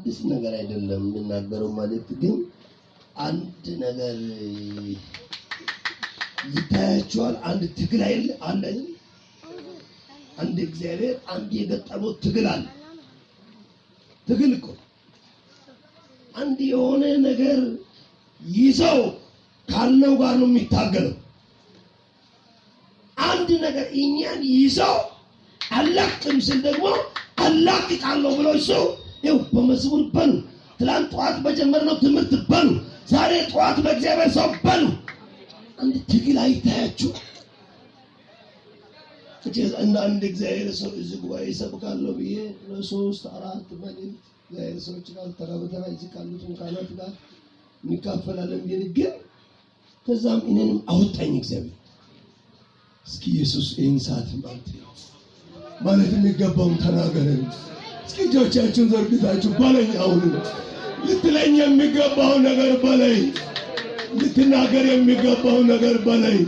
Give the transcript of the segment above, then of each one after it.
አዲስ ነገር አይደለም የምናገረው መልእክት፣ ግን አንድ ነገር ይታያቸዋል። አንድ ትግል አይደል አለ አይደል? አንድ እግዚአብሔር አንድ የገጠመው ትግል አለ። ትግል እኮ አንድ የሆነ ነገር ይዘው ካለው ጋር ነው የሚታገለው። አንድ ነገር እኛን ይዘው አላቅም ስል ደግሞ አላቅቃለሁ ብሎ እሱ ይኸው በመዝሙር በሉ፣ ትላንት ጠዋት በጀመርነው ትምህርት በሉ፣ ዛሬ ጠዋት በእግዚአብሔር ሰው በሉ። አንድ ትግል አይታያችሁ? እንደ አንድ እግዚአብሔር ሰው እዚህ ጉባኤ ይሰብካለሁ ብዬ ለሶስት አራት መልእክት እግዚአብሔር ሰዎች ጋር ተራ በተራ እዚህ ካሉትም ካህናት ጋር እንካፈላለን ብዬ ግን ከዛም እኔንም አወጣኝ እግዚአብሔር። እስኪ ኢየሱስ ይህን ሰዓት ማለት የሚገባውን ተናገረን። እስኪ እጆቻችሁን ዘርግታችሁ በለኝ፣ አሁንም ልትለኝ የሚገባውን ነገር በለኝ፣ ልትናገር የሚገባውን ነገር በለኝ።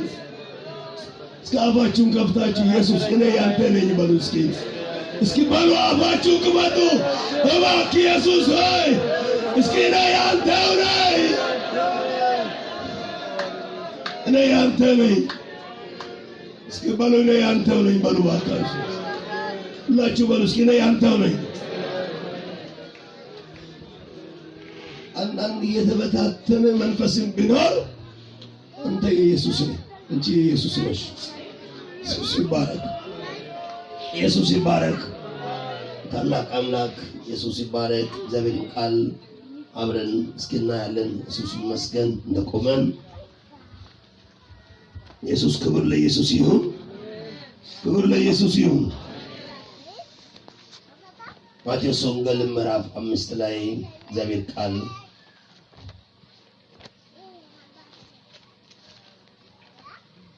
እስኪ አፋችሁን ከፍታችሁ ኢየሱስ እኔ ያንተ ነኝ በሉ። እስኪ እስኪ በሉ፣ አፋችሁን ክፈቱ። እባክህ ኢየሱስ ሆይ እስኪ እኔ ያንተው ነኝ፣ እኔ ያንተ ነኝ። እስኪ በሉ እኔ ያንተው ነኝ በሉ። እባካችሁ ሁላችሁ በሉ እስኪ እኔ ያንተው ነኝ። አንዳንድ እየተበታተነ መንፈስም ቢኖር አንተ የኢየሱስ ነህ፣ አንቺ የኢየሱስ ነሽ። ኢየሱስ ይባረክ፣ ኢየሱስ ይባረክ። ታላቅ አምላክ ኢየሱስ ይባረክ። እግዚአብሔርን ቃል አብረን እስኪናያለን። ኢየሱስ ይመስገን። እንደቆመን ኢየሱስ ክብር ለኢየሱስ ይሁን፣ ክብር ለኢየሱስ ይሁን። ማቴዎስ ወንጌል ምዕራፍ 5 ላይ እግዚአብሔር ቃል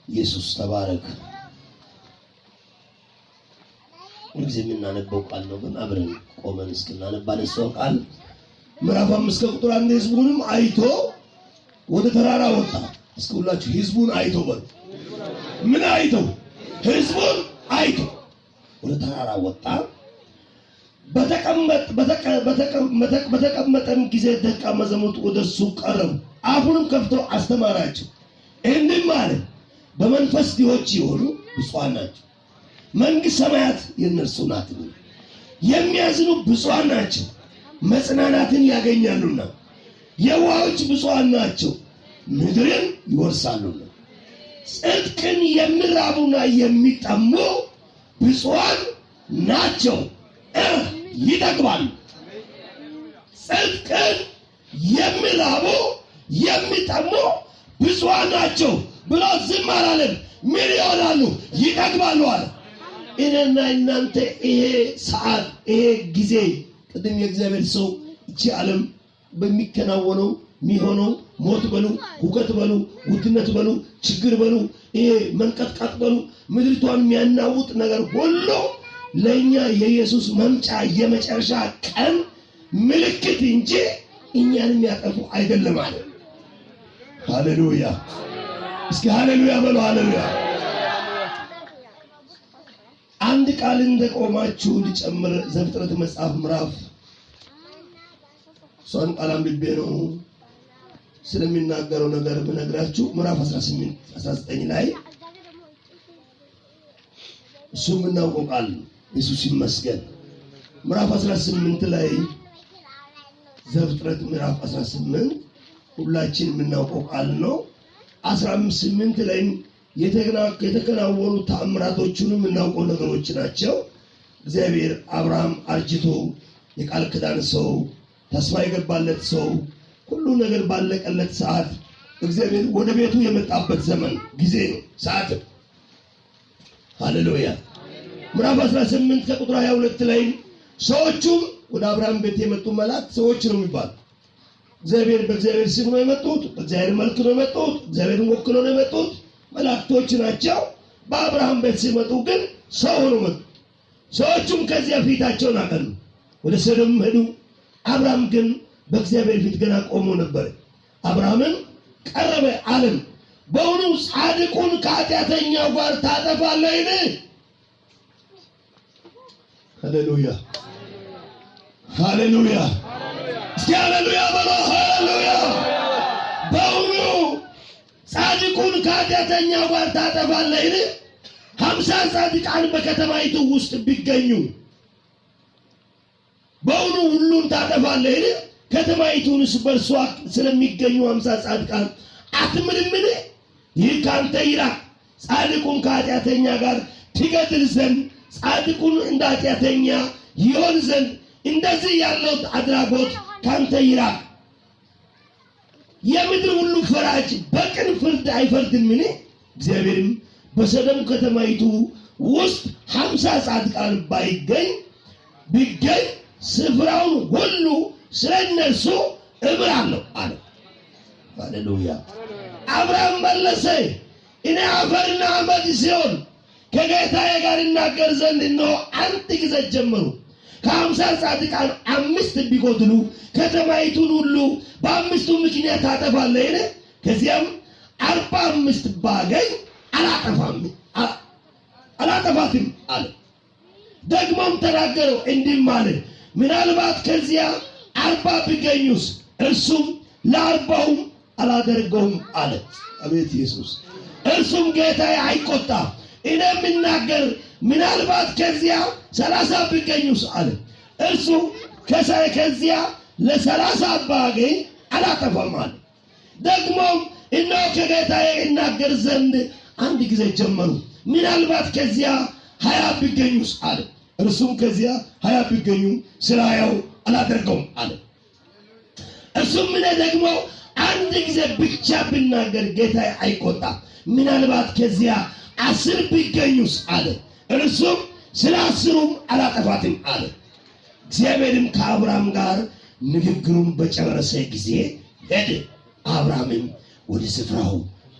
ኢየሱስ ተባረክ። ሁልጊዜ የምናነበው ቃል ነው፣ ግን አብረን ቆመን እስክናነባ ሰው ቃል ምዕራፍ 5 ከቁጥር 1 ህዝቡንም አይቶ ወደ ተራራ ወጣ። እስኪ ሁላችሁ ህዝቡን አይቶ በሉ። ምን አይቶ? ህዝቡን አይቶ ወደ ተራራ ወጣ። በተቀመጠም ጊዜ ደቀ መዛሙርቱ ወደ እርሱ ቀረቡ፣ አፉንም ከፍቶ አስተማራቸው። እንዲህም አለ፣ በመንፈስ ድሆች የሆኑ ብፁዓን ናቸው፣ መንግሥተ ሰማያት የእነርሱ ናት። የሚያዝኑ ብፁዓን ናቸው፣ መጽናናትን ያገኛሉና። የዋሆች ብፁዓን ናቸው፣ ምድርን ይወርሳሉና። ጽድቅን የሚራቡና የሚጠሙ ብፁዓን ናቸው፣ ይጠግባሉ። ጽድቅን የሚራቡ የሚጠሙ ብፁዓን ናቸው ብሎ ዝም አላለም። ምን ይሆናሉ? ይጠግባሉ አለ። እኔና እናንተ ይሄ ሰዓት ይሄ ጊዜ ቅድም የእግዚአብሔር ሰው እቺ ዓለም በሚከናወነው የሚሆነው ሞት በሉ፣ ሁከት በሉ፣ ውድነት በሉ፣ ችግር በሉ፣ ይሄ መንቀጥቀጥ በሉ፣ ምድሪቷን የሚያናውጥ ነገር ሁሉ ለኛ የኢየሱስ መምጫ የመጨረሻ ቀን ምልክት እንጂ እኛን የሚያጠፉ አይደለም አለ። ሃሌሉያ! እስኪ ሃሌሉያ በሉ። ሃሌሉያ! አንድ ቃል እንደቆማችሁ ልጨምር። ዘፍጥረት መጽሐፍ ምዕራፍ እሷን ቃል አንብቤ ነው ስለሚናገረው ነገር ብነግራችሁ ምዕራፍ 18 19 ላይ እሱ የምናውቀው ቃል ኢየሱስ ይመስገን። ምዕራፍ 18 ላይ ዘፍጥረት ምዕራፍ 18 ሁላችን የምናውቀው ቃል ነው። 18 ላይ የተከናወኑ ተአምራቶቹን የምናውቀው ነገሮች ናቸው። እግዚአብሔር አብርሃም አርጅቶ የቃል ኪዳን ሰው ተስፋ የገባለት ሰው ሁሉ ነገር ባለቀለት ሰዓት እግዚአብሔር ወደ ቤቱ የመጣበት ዘመን ጊዜ ነው፣ ሰዓት። ሃሌሉያ። ምዕራፍ 18 ከቁጥር 22 ላይ ሰዎቹም ወደ አብርሃም ቤት የመጡ መላእክት ሰዎች ነው የሚባሉ። እግዚአብሔር በእግዚአብሔር ስም ነው የመጡት፣ በእግዚአብሔር መልክ ነው የመጡት፣ እግዚአብሔርን ወክሎ ነው የመጡት መላእክቶች ናቸው። በአብርሃም ቤት ሲመጡ ግን ሰው ሆነው መጡ። ሰዎቹም ከዚያ ፊታቸውን አቀኑ፣ ወደ ሰዶም ሄዱ። አብርሃም ግን በእግዚአብሔር ፊት ገና ቆሞ ነበር። አብርሃምም ቀረበ አለም፣ በእውኑ ጻድቁን ከኃጢአተኛው ጋር ታጠፋለህን? ሃሌሉያ ሃሌሉያ። እስኪ ሃሌሉያ በሉ። ሃሌሉያ። በውኑ ጻድቁን ከኃጢአተኛው ጋር ታጠፋለህን? 50 ጻድቃን በከተማይቱ ውስጥ ቢገኙ በውኑ ሁሉን ታጠፋለህን? ከተማይቱንስ በእርሷ ስለሚገኙ 50 ጻድቃን አትምርምን? ይህ ካንተ ይራቅ። ጻድቁን ከኃጢአተኛ ጋር ትገድል ዘንድ ጻድቁን እንደ ኃጢአተኛ ይሆን ዘንድ እንደዚህ ያለው አድራጎት ካንተ ይራቅ። የምድር ሁሉ ፈራጅ በቅን ፍርድ አይፈርድምን? እግዚአብሔርም በሰዶም ከተማይቱ ውስጥ 50 ጻድቃን ቢገኝ ስፍራውን ሁሉ ስለ እነርሱ እምራለሁ አለ። ሃሌሉያ። አብርሃም መለሰ፣ እኔ አፈርና አመድ ሲሆን ከጌታዬ ጋር እናገር ዘንድ እነሆ አንድ ጊዜ ጀመሩ። ከ50 ጻድቃን 5 ቢጎድሉ ከተማይቱን ሁሉ በ5ቱ ምክንያት ታጠፋለህን? ከዚያም 45 ባገኝ አላጠፋትም አለ። ደግሞም ተናገረው እንዲህም አለ፣ ምናልባት ከዚያ 40 ቢገኙስ? እርሱም ለ40ውም አላደርገውም አለ። አቤት ኢየሱስ! እርሱም ጌታዬ አይቆጣ፣ እኔ የምናገር ምናልባት ከዚያ 30 ቢገኙስ አለ። እርሱ ከዚያ ለ30 ባገኝ አላጠፋም አለ። ደግሞም እነሆ ከጌታዬ እናገር ዘንድ አንድ ጊዜ ጀመሩ፣ ምናልባት ከዚያ 20 ቢገኙስ አለ። እርሱም ከዚያ 20 ቢገኙ ስለ 20ው አላደርገውም አለ። እርሱም እኔ ደግሞ አንድ ጊዜ ብቻ ብናገር ጌታዬ አይቆጣ፣ ምናልባት ከዚያ 10 ቢገኙስ አለ። እርሱም ስለ 10ሩም አላጠፋትም አለ። እግዚአብሔርም ከአብርሃም ጋር ንግግሩን በጨረሰ ጊዜ ሄደ። አብርሃምም ወደ ስፍራው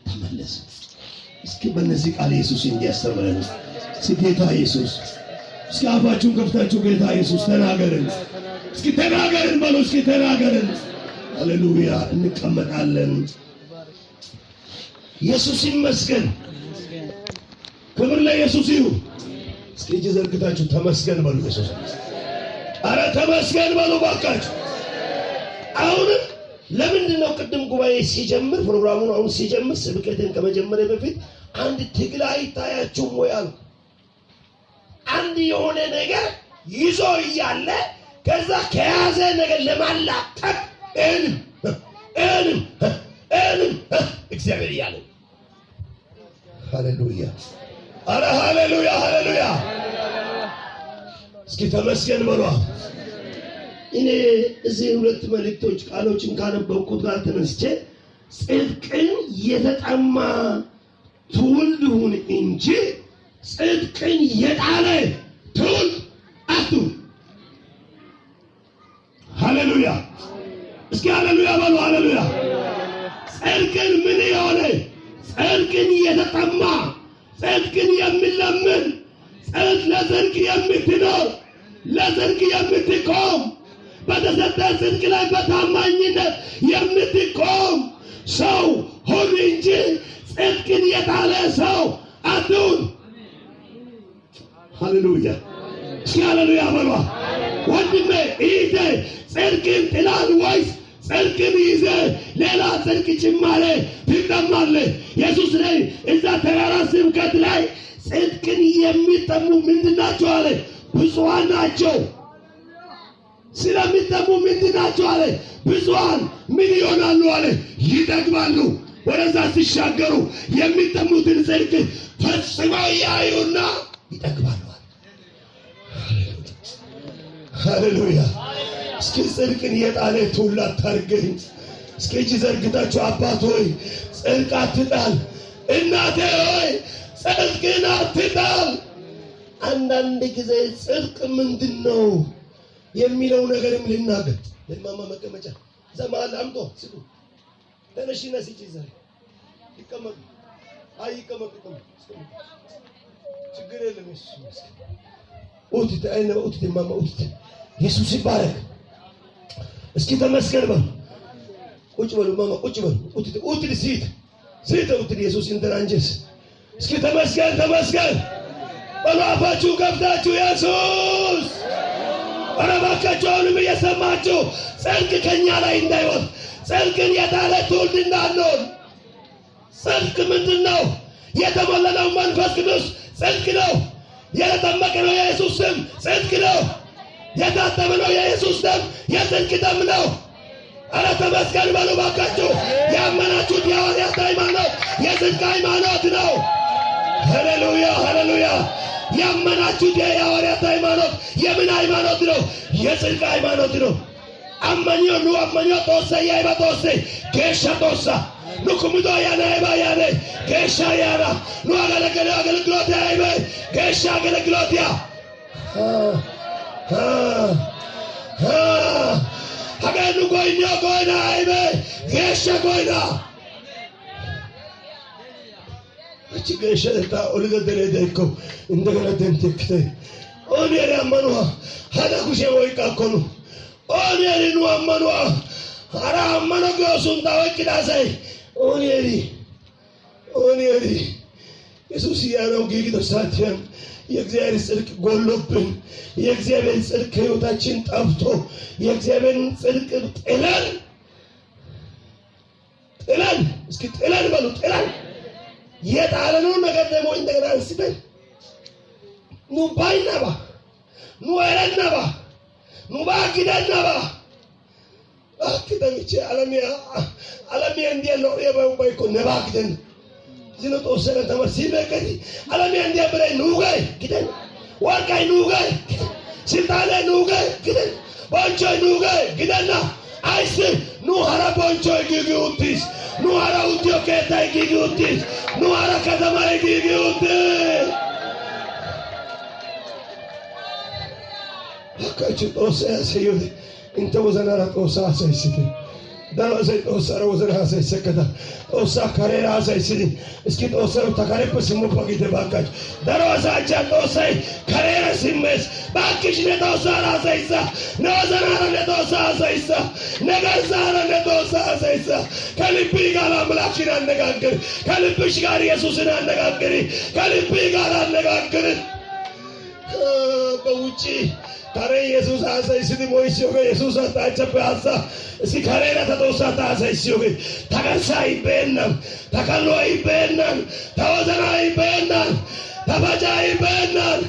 ተመለሰ። እስኪ በእነዚህ ቃል ኢየሱስ እንዲያስተምረን እስኪ ጌታ ኢየሱስ፣ እስኪ አፋችሁን ከፍታችሁ ጌታ ኢየሱስ ተናገርን፣ እስኪ ተናገርን በሉ፣ እስኪ ተናገርን። ሃሌሉያ። እንቀመጣለን። ኢየሱስ ይመስገን። ክብር ለኢየሱስ ይሁን። እስኪ እጅ ዘርግታችሁ ተመስገን በሉ። ኢየሱስ፣ አረ ተመስገን በሉ ባካችሁ። አሁንም ለምንድን ነው ቅድም ጉባኤ ሲጀምር ፕሮግራሙን አሁን ሲጀምር ስብከቴን ከመጀመሪያ በፊት አንድ ትግል አይታያችሁም ወይ አልኩ። አንድ የሆነ ነገር ይዞ እያለ ከዛ ከያዘ ነገር ለማላቀቅ እንም እንም እንም እግዚአብሔር እያለ ሃሌሉያ። አረ ሃሌሉያ ሃሌሉያ። እስኪ ተመስገን በሏ። እኔ እዚህ ሁለት መልእክቶች ቃሎችን ካነበብኩት ጋር ተነስቼ ጽድቅን የተጠማ ትውልድ ሁን እንጂ ጽድቅን የጣለ ትውልድ አትሁን። ሃሌሉያ። እስኪ ሃሌሉያ በሉ። ሃሌሉያ። ጽድቅን ምን የሆነ ጽድቅን የተጠማ ጽድቅን የሚለምን ጽድቅ ለጽድቅ የምትኖር ለጽድቅ የምትቆም በተሰጠ ጽድቅ ላይ በታማኝነት የምትቆም ሰው ሁን እንጂ ጽድቅን የጣለ ሰው አትሁን። ሃሌሉያ። እስኪ ሃሌሉያ በሏ። ወንድሜ እህቴ፣ ጽድቅን ጥላል ወይስ ጽድቅን ይዘህ ሌላ ጽድቅ ጭማሬ ትጠማለህ? ኢየሱስ ላይ እዛ ተራራ ስብከት ላይ ጽድቅን የሚጠሙ ምንድን ናቸው አለ? ብፁዓን ናቸው። ስለሚጠሙ ምንድን ናቸው አለ? ብፁዓን ምን ይሆናሉ አለ? ይጠግባሉ። ወደዛ ሲሻገሩ የሚጠሙትን ጽድቅ ፈጽመው ያዩና ይጠግባሉ። ሃሌሉያ። እስኪ ጽድቅን የጣለ ትውልድ አታርገኝ። እስኪ እጅ ዘርግታችሁ አባት ሆይ ጽድቅ አትጣል፣ እናቴ ሆይ ጽድቅን አትጣል። አንዳንድ ጊዜ ጽድቅ ምንድን ነው የሚለው ነገርም ልናገር። ለማማ መቀመጫ እዛ መሀል አምጦ ስጡ። ተነሺና ስጪ። እዛ ይቀመጡ። አይ ይቀመጡ፣ ይቀመጡ። ችግር የለም። ኢየሱስ ይመስገን። ኡትት አይነ ኡትት ማማ ኡትት። ኢየሱስ ይባረክ። እስኪ ተመስገን በሉ። ቁጭ በሉ ማማ፣ ቁጭ በሉ። ኡትት ኡትት ሲት ሲት ኡትት ኢየሱስ እንተራንጀስ። እስኪ ተመስገን ተመስገን በሉ። አፋችሁ ከፍታችሁ ኢየሱስ። ኧረ እባካችሁ አሁንም እየሰማችሁ ጽድቅ ከኛ ላይ እንዳይወርድ፣ ጽድቅን የጣለ ትውልድ እንዳንሆን። ጽድቅ ምንድን ነው? የተሞላነው መንፈስ ቅዱስ ጽድቅ ነው። የተጠመቅነው የኢየሱስ ስም ጽድቅ ነው። የታጠብነው የኢየሱስ ደም የጽድቅ ደም ነው። ኧረ ተመስገን በሉ እባካችሁ። ያመናችሁት የሐዋርያት ሃይማኖት የጽድቅ ሃይማኖት ነው። ሃሌሉያ ሃሌሉያ። ያመናችሁት የሐዋርያት ሃይማኖት የምን ሃይማኖት ነው? የጽድቅ ሃይማኖት ነው። አመኒዮ ኑ አመኒዮ ጦሰ ያይባ ጦሰ ጌሻ ጦሳ ኑ ኩምዶ ያነ አይባ ያነ ጌሻ ያና ኑ አገለገለ አገልግሎት ያይበ ጌሻ አገልግሎት ያ ሀገኑ ጎይኞ ጎይና አይበ ጌሻ ጎይና እቺ ጌሻ ታ ኦልገ ደሬ ደይኮ እንደገና ደንቴክተ ኦኔሪ አመኑዋ ሀዳ ኩሼ ወይቃኮኑ ኦኔሪ ኑ አመኑዋ አራ አመኖ ጊዮ ሱንታ ወይቅዳሰይ ኦኔሪ ኦኔሪ ኢየሱስ ያለው ጊግዶ ሳቲያን የእግዚአብሔር ጽድቅ ጎሎብን፣ የእግዚአብሔር ጽድቅ ከሕይወታችን ጠፍቶ፣ የእግዚአብሔርን ጽድቅ ጥለን ጥለን፣ እስኪ ጥለን በሉ፣ ጥለን የጣለነውን ነገር ደግሞ እንደገና አንስተን ኑ ባይነባ ኑ ኤረነባ ኑ ባጊደነባ ባክደምቼ ዓለሚያ ዓለሚያ እንዲያ ሎ'የባ ubbay nebaa gidenna. Zino Xoossagan tamaarissibeykketi alamiyan diya biray nuugay gidenna. Worqqay nuugay gidenna. Silxaanee nuugay gidenna. Bonchchoy nuugay gidenna. Ayssi nu hara bonchchoy giigi uttiis. Nu hara uttiyo keettay giigi uttiis. Nu hara katamay giigi uttiis. Bakkachu Xoossay haasayiyode intte wozanaara Xoossaa haasayissite. Daro asay Xoossaara wozana haasayissekketa. Xoossaa kareera haasayissidi እስኪ Xoossawu ta kareppe simmoppa giite ባካችሁ። Daro asaa achchan Xoossay kareera simmees. Baakkish ne Xoossaara haasayissa. Ne wozanaara ne Xoossaa haasayissa. Ne garssaara ne Xoossaa haasayissa. ከልብህ ጋር አምላክሽን አነጋግር። ከልብሽ ጋር ኢየሱስን አነጋግሪ። ከልብህ ጋር አነጋግር። በውጪ ካሬ ኢየሱስ haasayissidi moyissiyogee Yesuusa ta achchappe haassa. እስኪ kareera ta Xoossaa ta haasayissiyogee ta garssaa ibeennan, ta kalluwa ibeennan, ta wozanaa ibeennan, ta bacaa ibeennan.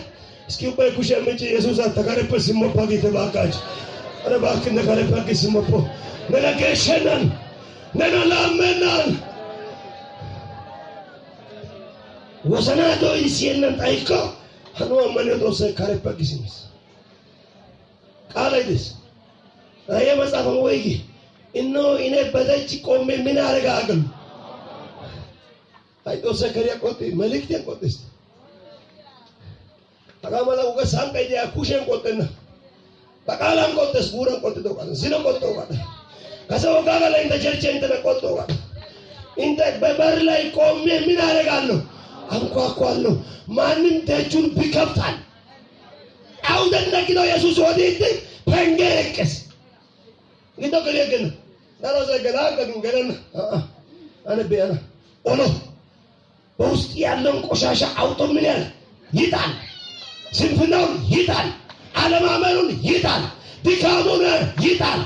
እስኪ ubbay kushiyan micci Yesuusa ta kareppe simmoppa giite ባካችሁ። ኧረ እባክህ ne kareppe aggi simmoppo. Nena geeshshennan, nena laammennan. Wozanaa dooyidi siyennan xayikko hanu ammaniyo Xoossay kareppe aggi simmees. ቃል አይደስ ራእየ መጽሐፍ ወይጊ እነሆ እኔ በደጅ ቆሜ ምን አደርጋለሁ? አይ Xoossay kariya qoxxi መልእክቴን qoxxis. Hagaa mala uga sanqqay de'iya kushiyan qoxxenna. Baqaalan qoxxees, guuran qoxxidoogaa, zino qoxxoogaa. Kase woggaa galla intte churchchiya inttena qoxxoogaa. እንተ በበር ላይ ቆሜ ምን አደርጋለሁ? አንኳኳለሁ። ማንም ደጁን ቢከፍታል አውደን ነግዶ ኢየሱስ ወዲት ፐንጌ eqqees. Giddo geli aggenna. Daro asay gelaa gelenna. Ane be'ana. ኦሎ በውስጥ ያለውን ቆሻሻ አውጦ ምን ያህል ይጣል። ስንፍናውን ይጣል። አለማመኑን ይጣል። ድካሙን ይጣል።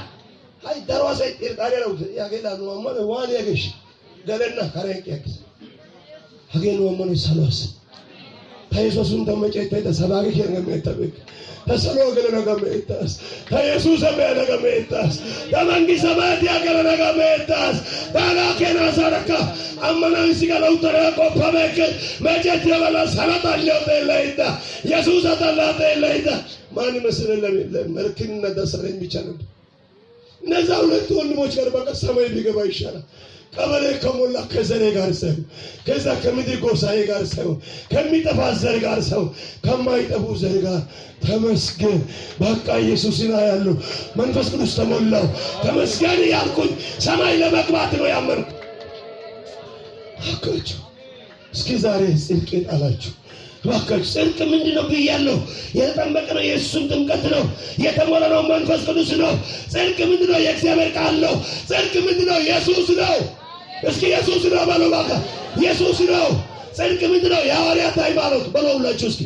አይ daro asay xirxaariya yageela nu ammanoy waani yageesh gelenna karen eqqi aggees. Hagee nu ammanoy saluwaassa. Ta Yesuusa sunttan meecettaydda sabaake kiyana meettabeekke. Ta saluwa gelana meettaas. Ta Yesuusa be'ana meettaas. Ta manggist samaatiya gelana meettaas. Taagaa keena asaarakka ammanan sigaala uttana qoppabeekke. Meecettiyo galla salo xalliyo xeellaydda Yesuusa xallaa xeellaydda ማን ይመስለን መልክንና ደሳለኝ ብቻ ነበር። እነዛ ሁለቱ ወንድሞች ጋር በቃ ሰማይ ቢገባ ይሻላል። ቀበሌ ከሞላ ከዘሬ ጋር ሳይሆን፣ ከዛ ከምድር ጎሳዬ ጋር ሳይሆን፣ ከሚጠፋ ዘር ጋር ሳይሆን፣ ከማይጠፉ ዘር ጋር ተመስገን። በቃ ኢየሱስን አያለሁ፣ መንፈስ ቅዱስ ተሞላው፣ ተመስገን እያልኩኝ ሰማይ ለመግባት ነው ያመንኩ። እባካችሁ እስኪ ዛሬ ጽድቅ ጣላችሁ። እባካችሁ ጽድቅ ምንድን ነው ብያለሁ። የተጠመቅነው የኢየሱስን ጥምቀት ነው። የተሞላነው መንፈስ ቅዱስ ነው። ጽድቅ ምንድን ነው? የእግዚአብሔር ቃል ነው። ጽድቅ ምንድን ነው? ኢየሱስ ነው። እስኪ ኢየሱስ ነው በሉ እባክህ። ኢየሱስ ነው። ጽድቅ ምንድን ነው? የሐዋርያት ሃይማኖት በሉ ሁላችሁ እስኪ።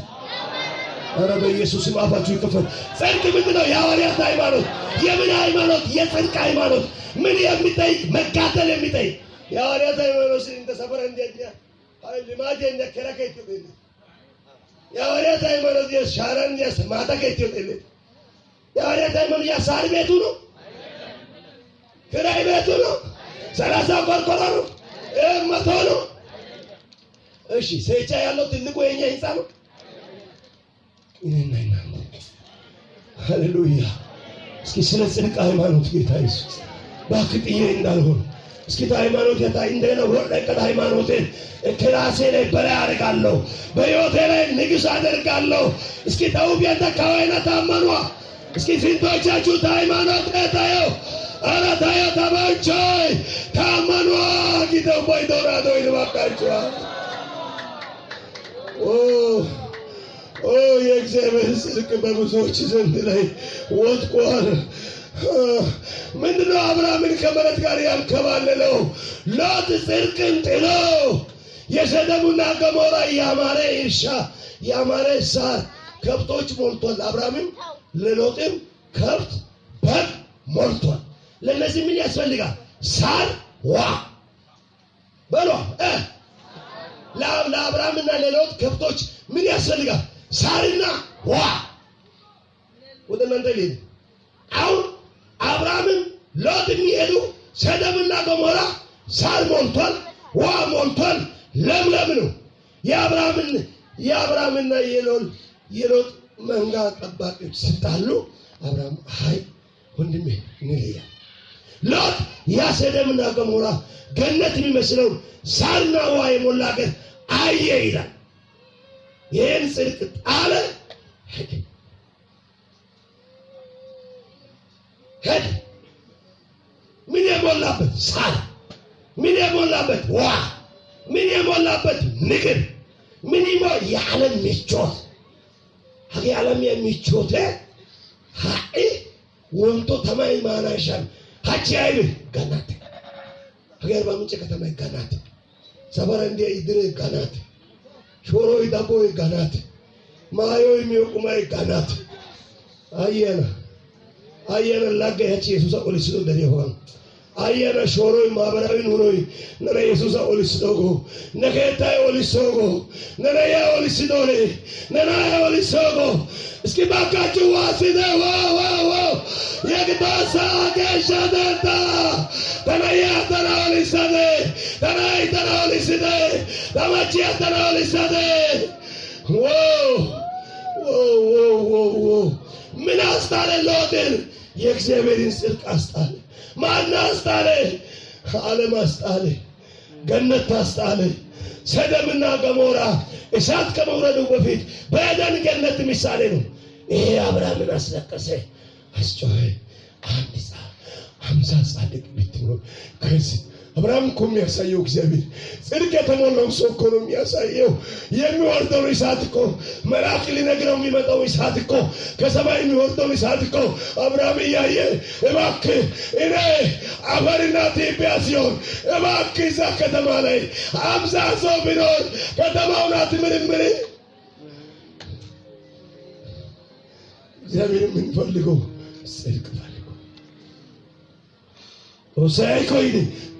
ኧረ በኢየሱስም አፋችሁ ይከፈት። ጽድቅ ምንድን ነው? የሐዋርያት ሃይማኖት። የምን ሃይማኖት? የጽድቅ ሃይማኖት። ምን የሚጠይቅ? መጋደል የሚጠይቅ የሐዋርያት ሃይማኖት። እንደ ሰፈረ ልማቴ እንደ ከረከ የሐዋርያት ሃይማኖት የሻረን ማታ ከኢትዮጵያ የሐዋርያት ሃይማኖት የሳር ቤቱ ነው፣ ክራይ ቤቱ ነው፣ 30 ቆርቆሮ ነው፣ 100 ነው። እሺ ሴቻ ያለው ትልቁ የኛ ህንፃ ነው። እኔና እናንተ ሃሌሉያ። እስኪ ስለ ጽድቅ ሃይማኖት ጌታ ኢየሱስ እባክህ ጥዬ እንዳልሆን እስኪ ሃይማኖት እንደገና ወርደቀት ሃይማኖቴን ክላሴ ላይ በላይ አደርጋለሁ፣ በሕይወቴ ላይ ንጉሥ አደርጋለሁ። እስኪ ተውቢያንተ ካወይነ ታመኗ እስኪ ስንቶቻችሁ ሃይማኖት ታየው ኧረ ታየው ተመንቾይ ታመኗ ጊተው ቦይ ዶራዶ ይልባካችኋል። ኦ የእግዚአብሔር ጽድቅ በብዙዎች ዘንድ ላይ ወድቋል። ምንድነው አብርሃምን ከመሬት ጋር ያንከባለለው? ሎጥ ጽድቅን ጥሎ የሰዶምና ገሞራ ያማረ እርሻ ያማረ ሳር ከብቶች ሞልቷል። አብርሃምም ለሎጥም ከብት በግ ሞልቷል። ለነዚህ ምን ያስፈልጋል? ሳር ውሃ በሏ። ለአብርሃምና ለሎጥ ከብቶች ምን ያስፈልጋል? ሳርና ውሃ። ወደ እናንተ ልሂድ። አሁን አብርሃምም ሎጥ የሚሄዱ ሰዶምና ገሞራ ሳር ሞልቷል፣ ውሃ ሞልቷል፣ ለምለም ነው። የአብርሃምና የሎጥ መንጋ ጠባቂዎች ሲጣሉ አብርሃም አይ ወንድሜ እንለያ። ሎጥ ያ ሰዶምና ገሞራ ገነት የሚመስለውን ሳርና ውሃ የሞላ ሀገር አየ ይላል። ይህን ጽድቅ ጣለ፣ ሄደ ሄደ። ምን የሞላበት ሳር፣ ምን የሞላበት ውሃ፣ ምን የሞላበት ምግብ፣ ምን የዓለም ምቾት የዓለም ምቾት ሀኢ ወንቶ ተማይ ማናሻን ሀቺ አይብ ገናት ሀገር አርባ ምንጭ ከተማ ገናት ሰፈር እንደ ኢድር ገናት ሾሮይ ዳቦይ ገናት ማዮይ ሚዮቁማይ ገናት አየና አየና ላገ ያቺ ኢየሱስ ኦሊስዶ ደሪሆን አየና ሾሮይ ማህበራዊ ኑሮይ ነነ ኢየሱስ ኦሊስዶጎ ነከታይ ኦሊሶጎ ነነያ ኦሊስዶሬ ነናያ ኦሊሶጎ እስኪ ባካችሁ ዋሲደ ዋ ዋ ዋ የግዳሳ ገሻደታ ተነያ ተና ኦሊሰደ ተናይ ተና ኦሊስደ ተመቺያ ተና ኦሊሰደ ዎ ዎ ዎ ዎ ምን አስጣለ ሎጥን? የእግዚአብሔርን ጽድቅ አስጣለ። ማን አስጣለ? ዓለም አስጣለ። ገነት አስጣለ። ሰዶምና ገሞራ እሳት ከመውረዱ በፊት በኤደን ገነት ምሳሌ ነው። ይሄ አብርሃምን አስለቀሰ፣ አስጮኸ። አንድ 50 ጻድቅ ብትኖር ከዚህ አብርሃም እኮ የሚያሳየው እግዚአብሔር ጽድቅ የተሞላው ሰው እኮ ነው የሚያሳየው። የሚወርደውን እሳት እኮ መልአክ ሊነግረው የሚመጣው እሳት እኮ ከሰማይ የሚወርደውን እሳት እኮ አብርሃም እያየ እባክህ እኔ አፈርና ትቢያ ሲሆን እባክህ እዛ ከተማ ላይ 50 ሰው ቢኖር ከተማውን አትምርምር። እግዚአብሔር የምንፈልገው ጽድቅ ፈልገው ኦሳይ ኮይኒ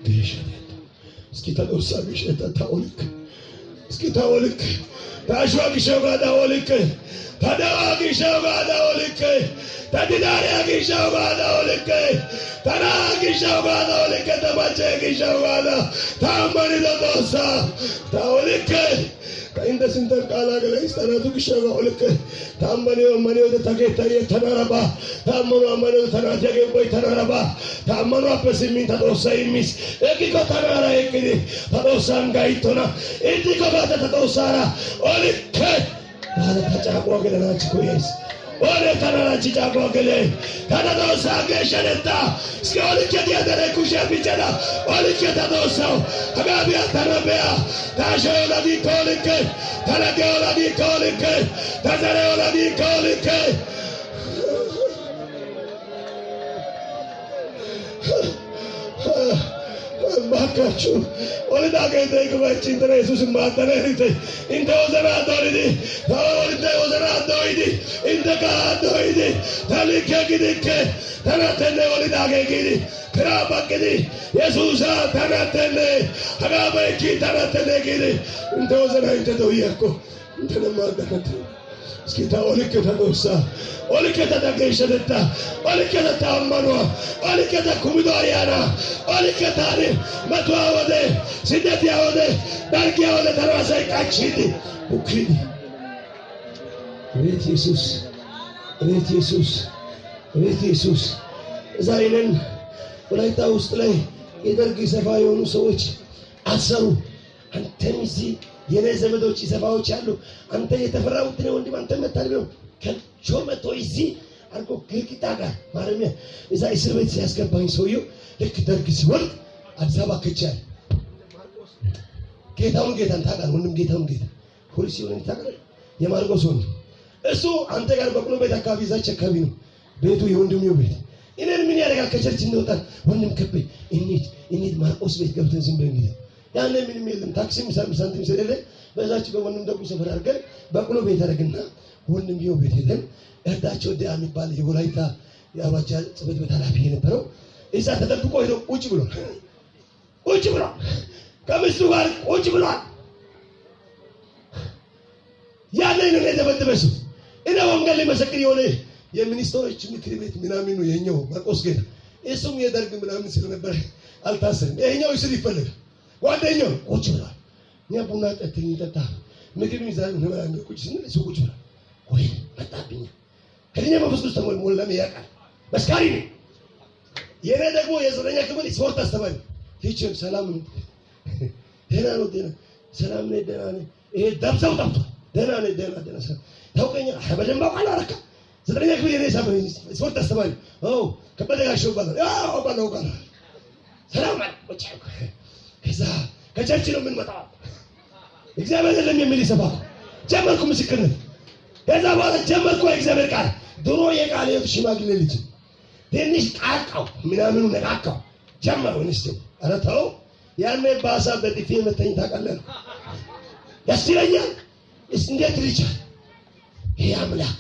ጌሸቴታ እስኪ ተዶሳ ግሸታ ታኦልክ እስኪ ታኦልክ ታሽዋ ግሸው ጋር ታኦልክ ታደዋ ግሸው ጋር ታኦልክ ታዲዳሪያ ግሸው ጋር ታኦልክ ተና ግሸው ጋር ታኦልክ ተማቸ ግሸው ጋር ታመኒ ተዶሳ ታኦልክ እንደ ስንተን ቃላ ገለይስ ተናቱ ግሸው ጋር ኦልክ ታመኒ አመኒ ተጌታ የተናረባ ታመኑ አመኒ ተናት ያገቦይ ተናረባ ታመኑ አበስሚን ተዶሳ ይሚስ እቂኮ ተናራ እቅዲ ተዶሳን ጋይቶና እዲኮ ባተ ተዶሳራ ኦልክ ባለ ተጫቆ ገለናች ኮየስ ኦለ ተናራች ጫቆ ገለ ተዶሳ ገሸነታ እስከ ኦልክ ያደረኩሽ ቢጨና ኦልክ ተዶሳው አጋቢያ ተረበያ ታሸው ለዲ ኮልክ ተለገው ለዲ ኮልክ ተዘረው ለዲ ኮልክ ባካችሁ ወልዳገ ይግባች እንተ ኢየሱስ ማዳነ እንተ ወዘና ዶሪዲ ታወልደ ወዘና ዶይዲ እንተ ካዶይዲ ታሊከ ግዲከ ተናተነ ወልዳገ ግዲ ትራባቅዲ ኢየሱስ ተናተነ ሀጋበኪ ተናተነ ግዲ እንተ ወዘና እንተ ዶይያኮ እንተ ለማዳነት እስኪ ታወልከ ተዶሳ ወልከ ተደገሸደታ ወልከ ተታመኗ ወልከ ተኩምዶ አያና ወልከ ታሪ መቷ ወደ ስደት ያወደ ዳርግ ያወደ ተራሳይ ቃችዲ ቡክዲ ቤት ኢየሱስ ቤት ኢየሱስ ቤት ኢየሱስ። ዛሬ ነን ወላይታ ውስጥ ላይ የደርግ ሰፋ የሆኑ ሰዎች አሰሩ። አንተም እዚህ የኔ ዘመዶች ሰፋዎች አሉ። አንተ የተፈራሁት ነው ወንድም፣ አንተ መታል ነው ከቾ መቶ እዚህ አርጎ ግድግዳ ጋር ማረሚያ እዛ እስር ቤት ሲያስገባኝ ሰውየው ልክ ደርግ ሲወድቅ አዲስ አበባ ከቻለ ጌታውን ጌታን ታውቃለህ ወንድም፣ ጌታውን ጌታ ፖሊስ የሆነ ታውቃለህ፣ የማርቆስ ወንድም እሱ አንተ ጋር በቅሎ ቤት አካባቢ እዛች አካባቢ ነው ቤቱ፣ የወንድሜው ቤት። እኔን ምን ያደርጋል? ከ church እንደወጣን ወንድም ከቤ እንሂድ እንሂድ ማርቆስ ቤት ገብተን ዝም ብለን እንሂድ። ያኔ ምንም የለም፣ ታክሲም ሳንቲም ስለሌለ በዛች በወንድም ደጉ ሰፈር አድርገን በቅሎ ቤት አደረግና ወንድምየው ቤት ሄደን እርዳቸው ዲያ የሚባል የወላይታ የአውራጃ ጽሕፈት ቤት ኃላፊ የነበረው እዛ ተደብቆ ሄዶ ቁጭ ብሏል። ቁጭ ብሏል፣ ከሚስቱ ጋር ቁጭ ብሏል። ያኔ ነው የተበደበ ሰው። እኔ ወንጌል ሊመሰክር የሆነ የሚኒስትሮች ምክር ቤት ምናምን ነው የኛው ማርቆስ ጌታ፣ እሱም የደርግ ምናምን ስለነበረ አልታሰርም። ይሄኛው እስር ይፈልጋል። ጓደኛው ቁጭ ብሏል። እኛ ቡና ጠጥተን ጠጣ ምግብ ይዛን እንበላለን። ቁጭ ስንል እሱ ቁጭ ብሏል። ወይ መጣብኝ። ከእኛ መንፈስ ቅዱስ ተሞላም ያውቃል። መስካሪ ነው። የኔ ደግሞ የዘጠነኛ ክፍል ስፖርት አስተማሪ teacher፣ ሰላም ነው፣ ደህና ነው፣ ደህና ሰላም ነኝ፣ ደህና ነኝ። ይሄ ደብዛው ጠፍቷል። ደህና ነኝ፣ ደህና ደህና ሰላም ታውቀኛለህ፣ በደንብ አውቃለሁ። አረካ ዘጠነኛ ክፍል የኔ ስፖርት አስተማሪ ከበደ ጋሻው ይባላል። አውቃለሁ አውቃለሁ። ሰላም አለ። ቁጭ አልኩ። ከዛ ከ church ነው የምንመጣው። እግዚአብሔር የለም የሚል ይሰባኩ ጀመርኩ ምስክርነት። ከዛ በኋላ ጀመርኩ የእግዚአብሔር ቃል። ድሮ የቃል የቱ ሽማግሌ ልጅ ትንሽ ቃቃው ምናምኑ ነቃቃው ጀመረው። እንስቲ ኧረ ተው፣ ያኔ ባሳ በጥፊ መተኝ ታውቃለህ። ደስ ይለኛል። እንዴት ልቻል? ይሄ አምላክ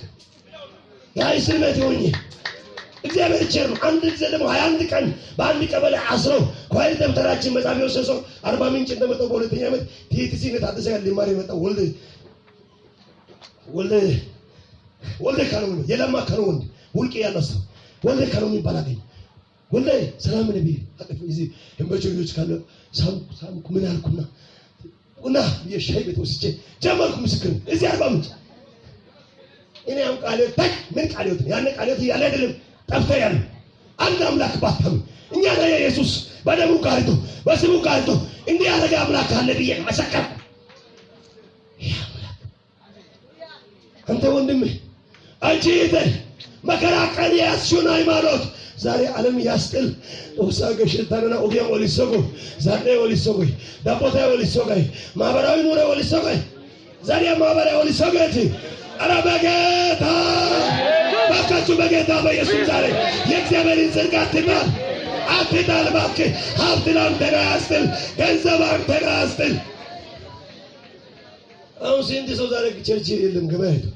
ያ እስር ቤት ሆኜ እግዚአብሔር ቸር ነው። አንድ ጊዜ ደግሞ 21 ቀን በአንድ ቀበሌ አስረው ኳይል ደብተራችን መጽሐፍ የወሰደ ሰው አርባ ምንጭ እንደመጣው በሁለተኛ ዓመት ቲቲሲ ታደሰ ጋር ሊማር የመጣው ወልደ ወልደ ወልደ ካለው የለማ ካለው ወንድ ውልቅ ያለው ሰው ወልደ ካለው የሚባል አገኘ። ወልደ ሰላም ነብይ አቅፍ እዚህ ህንበቾ ልጆች ካለ ሳምኩ ሳምኩ ምን አልኩና እና የሻይ ቤት ወስጄ ጀመርኩ ምስክር እዚህ አርባ ምንጭ። እኔ አሁን ቃል ታክ ምን ቃል ይወት ያን ቃል ይወት ያለ አይደለም ጠፍቶ ያለ አንድ አምላክ ባታም እኛ ላይ ኢየሱስ በደሙ ጋርዶ በስሙ ጋርዶ እንዲህ ያደረገ አምላክ አለ ብዬ መሰከርኩ። ይሄ አምላክ አንተ ወንድምህ አንቺ እህቴ መከራ ቀን የያዝሽውን ሃይማኖት ዛሬ ዓለም ያስጥል ኦሳ ገሽታንና ኦጊያን ወሊሶጎ ዛሬ ወሊሶጎ ዳቦታ ወሊሶጋይ ማህበራዊ ኑሮ ወሊሶጋይ ዛሬ ማህበራዊ ወሊሶጋቲ ኧረ በጌታ ባካችሁ በጌታ በኢየሱስ ዛሬ የእግዚአብሔርን ጽድቅ አትጣል አትጣል። እባክህ ሀብትን አንተን አያስጥል፣ ገንዘብ አንተን አያስጥል። አሁን ስንት ሰው ዛሬ church የለም ገበያ ሄዶ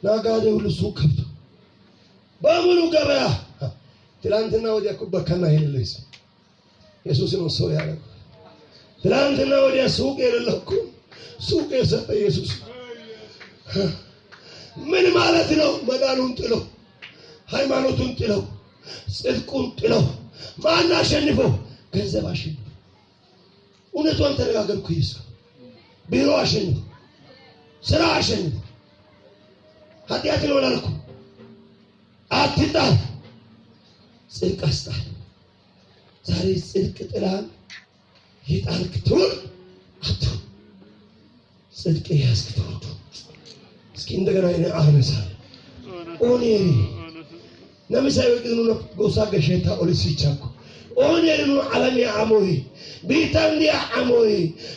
ነጋዴ ሁሉ ሱቅ ከፍቶ በሙሉ ገበያ። ትላንትና ወዲያ እኮ በከና የሌለ ሰው ኢየሱስ ነው ሰው ያደረገው። ትላንትና ወዲያ ሱቅ የሌለው እኮ ሱቅ የሰጠ ኢየሱስ ምን ማለት ነው? መዳኑን ጥሎ ሃይማኖቱን ጥሎ ጽድቁን ጥሎ ማን አሸንፎ? ገንዘብ አሸንፎ። እውነቷን ተነጋገርኩ። ኢየሱስ ቢሮ አሸንፎ፣ ስራ አሸንፎ፣ ኃጢአት ነው አላልኩ። አትጣል፣ ጽድቅ አስጣል። ዛሬ ጽድቅ ጥላል የጣልክ ትውልድ አትሁን፣ ጽድቅ የያዝክ ትውልድ። እስኪ እንደገና እኔ አነሳለሁ። ኦኔሪ ነምሳይ ወቅኑ ጎሳ ገሸታ ኦሊሲቻኮ ኦኔሪ ኑ ዓለሚያ አሞይ ቢታንዲያ አሞይ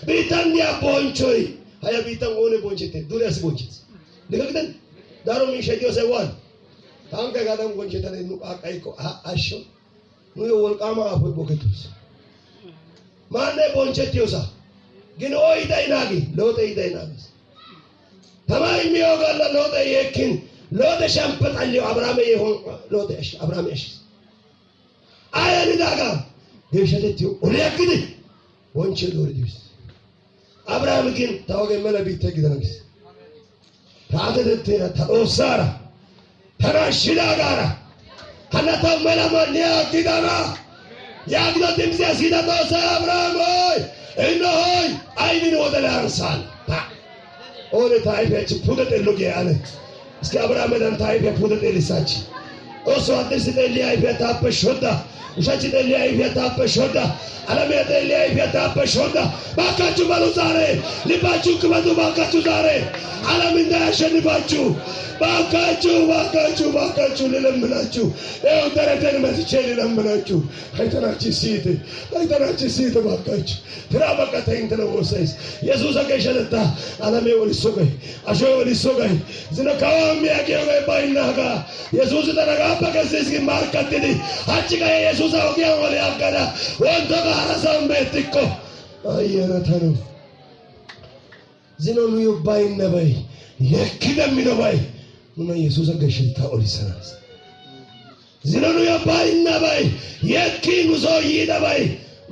ቢታንዲያ ቦንቾይ ሀያ ቢታን ኦኔ ቦንቼቴ ዱሪያስ ቦንቼት ልከግደን ዳሮ ሚሸዲዮ ሰዋል ታንከ ጋዳም ቦንቼታ ኑ ቃቃይኮ አሾ ኑ ወልቃማ አፎይ ቦከቱስ ማነ ቦንቸትዮሳ ግን ኦ ይዳይናጊ ሎጤ ይዳይናጊ ተማይ ሚዮጋላ ሎጤ የኪን ሎጤ ሸምፐጣልዮ አብርሃም ይሆን ሎጤ እሺ አብርሃም እሺ አያንዳጋ ገሸደትዮ ኦሪያግዲ ቦንቸ ዶርዲስ አብርሃም ግን ታወገ መለቢት ተግደናግስ ታደደቴራ ታኦሳራ ተራሽዳ ጋራ ሀናታ መላማን ያግዳና ያግዶ ድምፅ ሲዳ ተወሰ አብርሃም ሆይ እነሆይ አይንን ወደ ላይ አንሳል ኦነ ታይፈች ፑደት ሎጌ አለ እስኪ አብርሃም ደን ታይፈ ፑደት ሊሳች ኦሶ አዲስ ደሊ አይፈ ታበሾዳ ውሻች ደሊ አይፈ ታበሾዳ ዓለም ደሊ አይፈ ታበሾዳ ባካችሁ በሉ ዛሬ ልባችሁ ክፈቱ። ባካችሁ ዛሬ ዓለም እንዳያሸንፋችሁ ባካችሁ ባካችሁ ባካችሁ ልለምናችሁ፣ ይኸው ደረቴን መትቼ ልለምናችሁ። አይተናች ሲት አይተናች ሲት ባካችሁ ትራ በቃ ተይንት ነው ወሰይስ ኢየሱስ አገሸለታ ዓለም ወልሶ ገይ አሾ ወልሶ ገይ ዝነካው ሚያጌው ገይ ባይናጋ ኢየሱስ ተረጋባ ከሲስ ማርከትዲ አቺ ገይ ኢየሱስ አውጊያ ወለ ያጋዳ ወንቶ ጋራሳም ቤትኮ አየረተኑ ዝኖኑ ይባይነበይ የክደሚነባይ ኑና ኢየሱስ አገሸልታ ኦሊሰናስ ዝኖኑ ይባይነበይ የኪኑ ሰው ይደባይ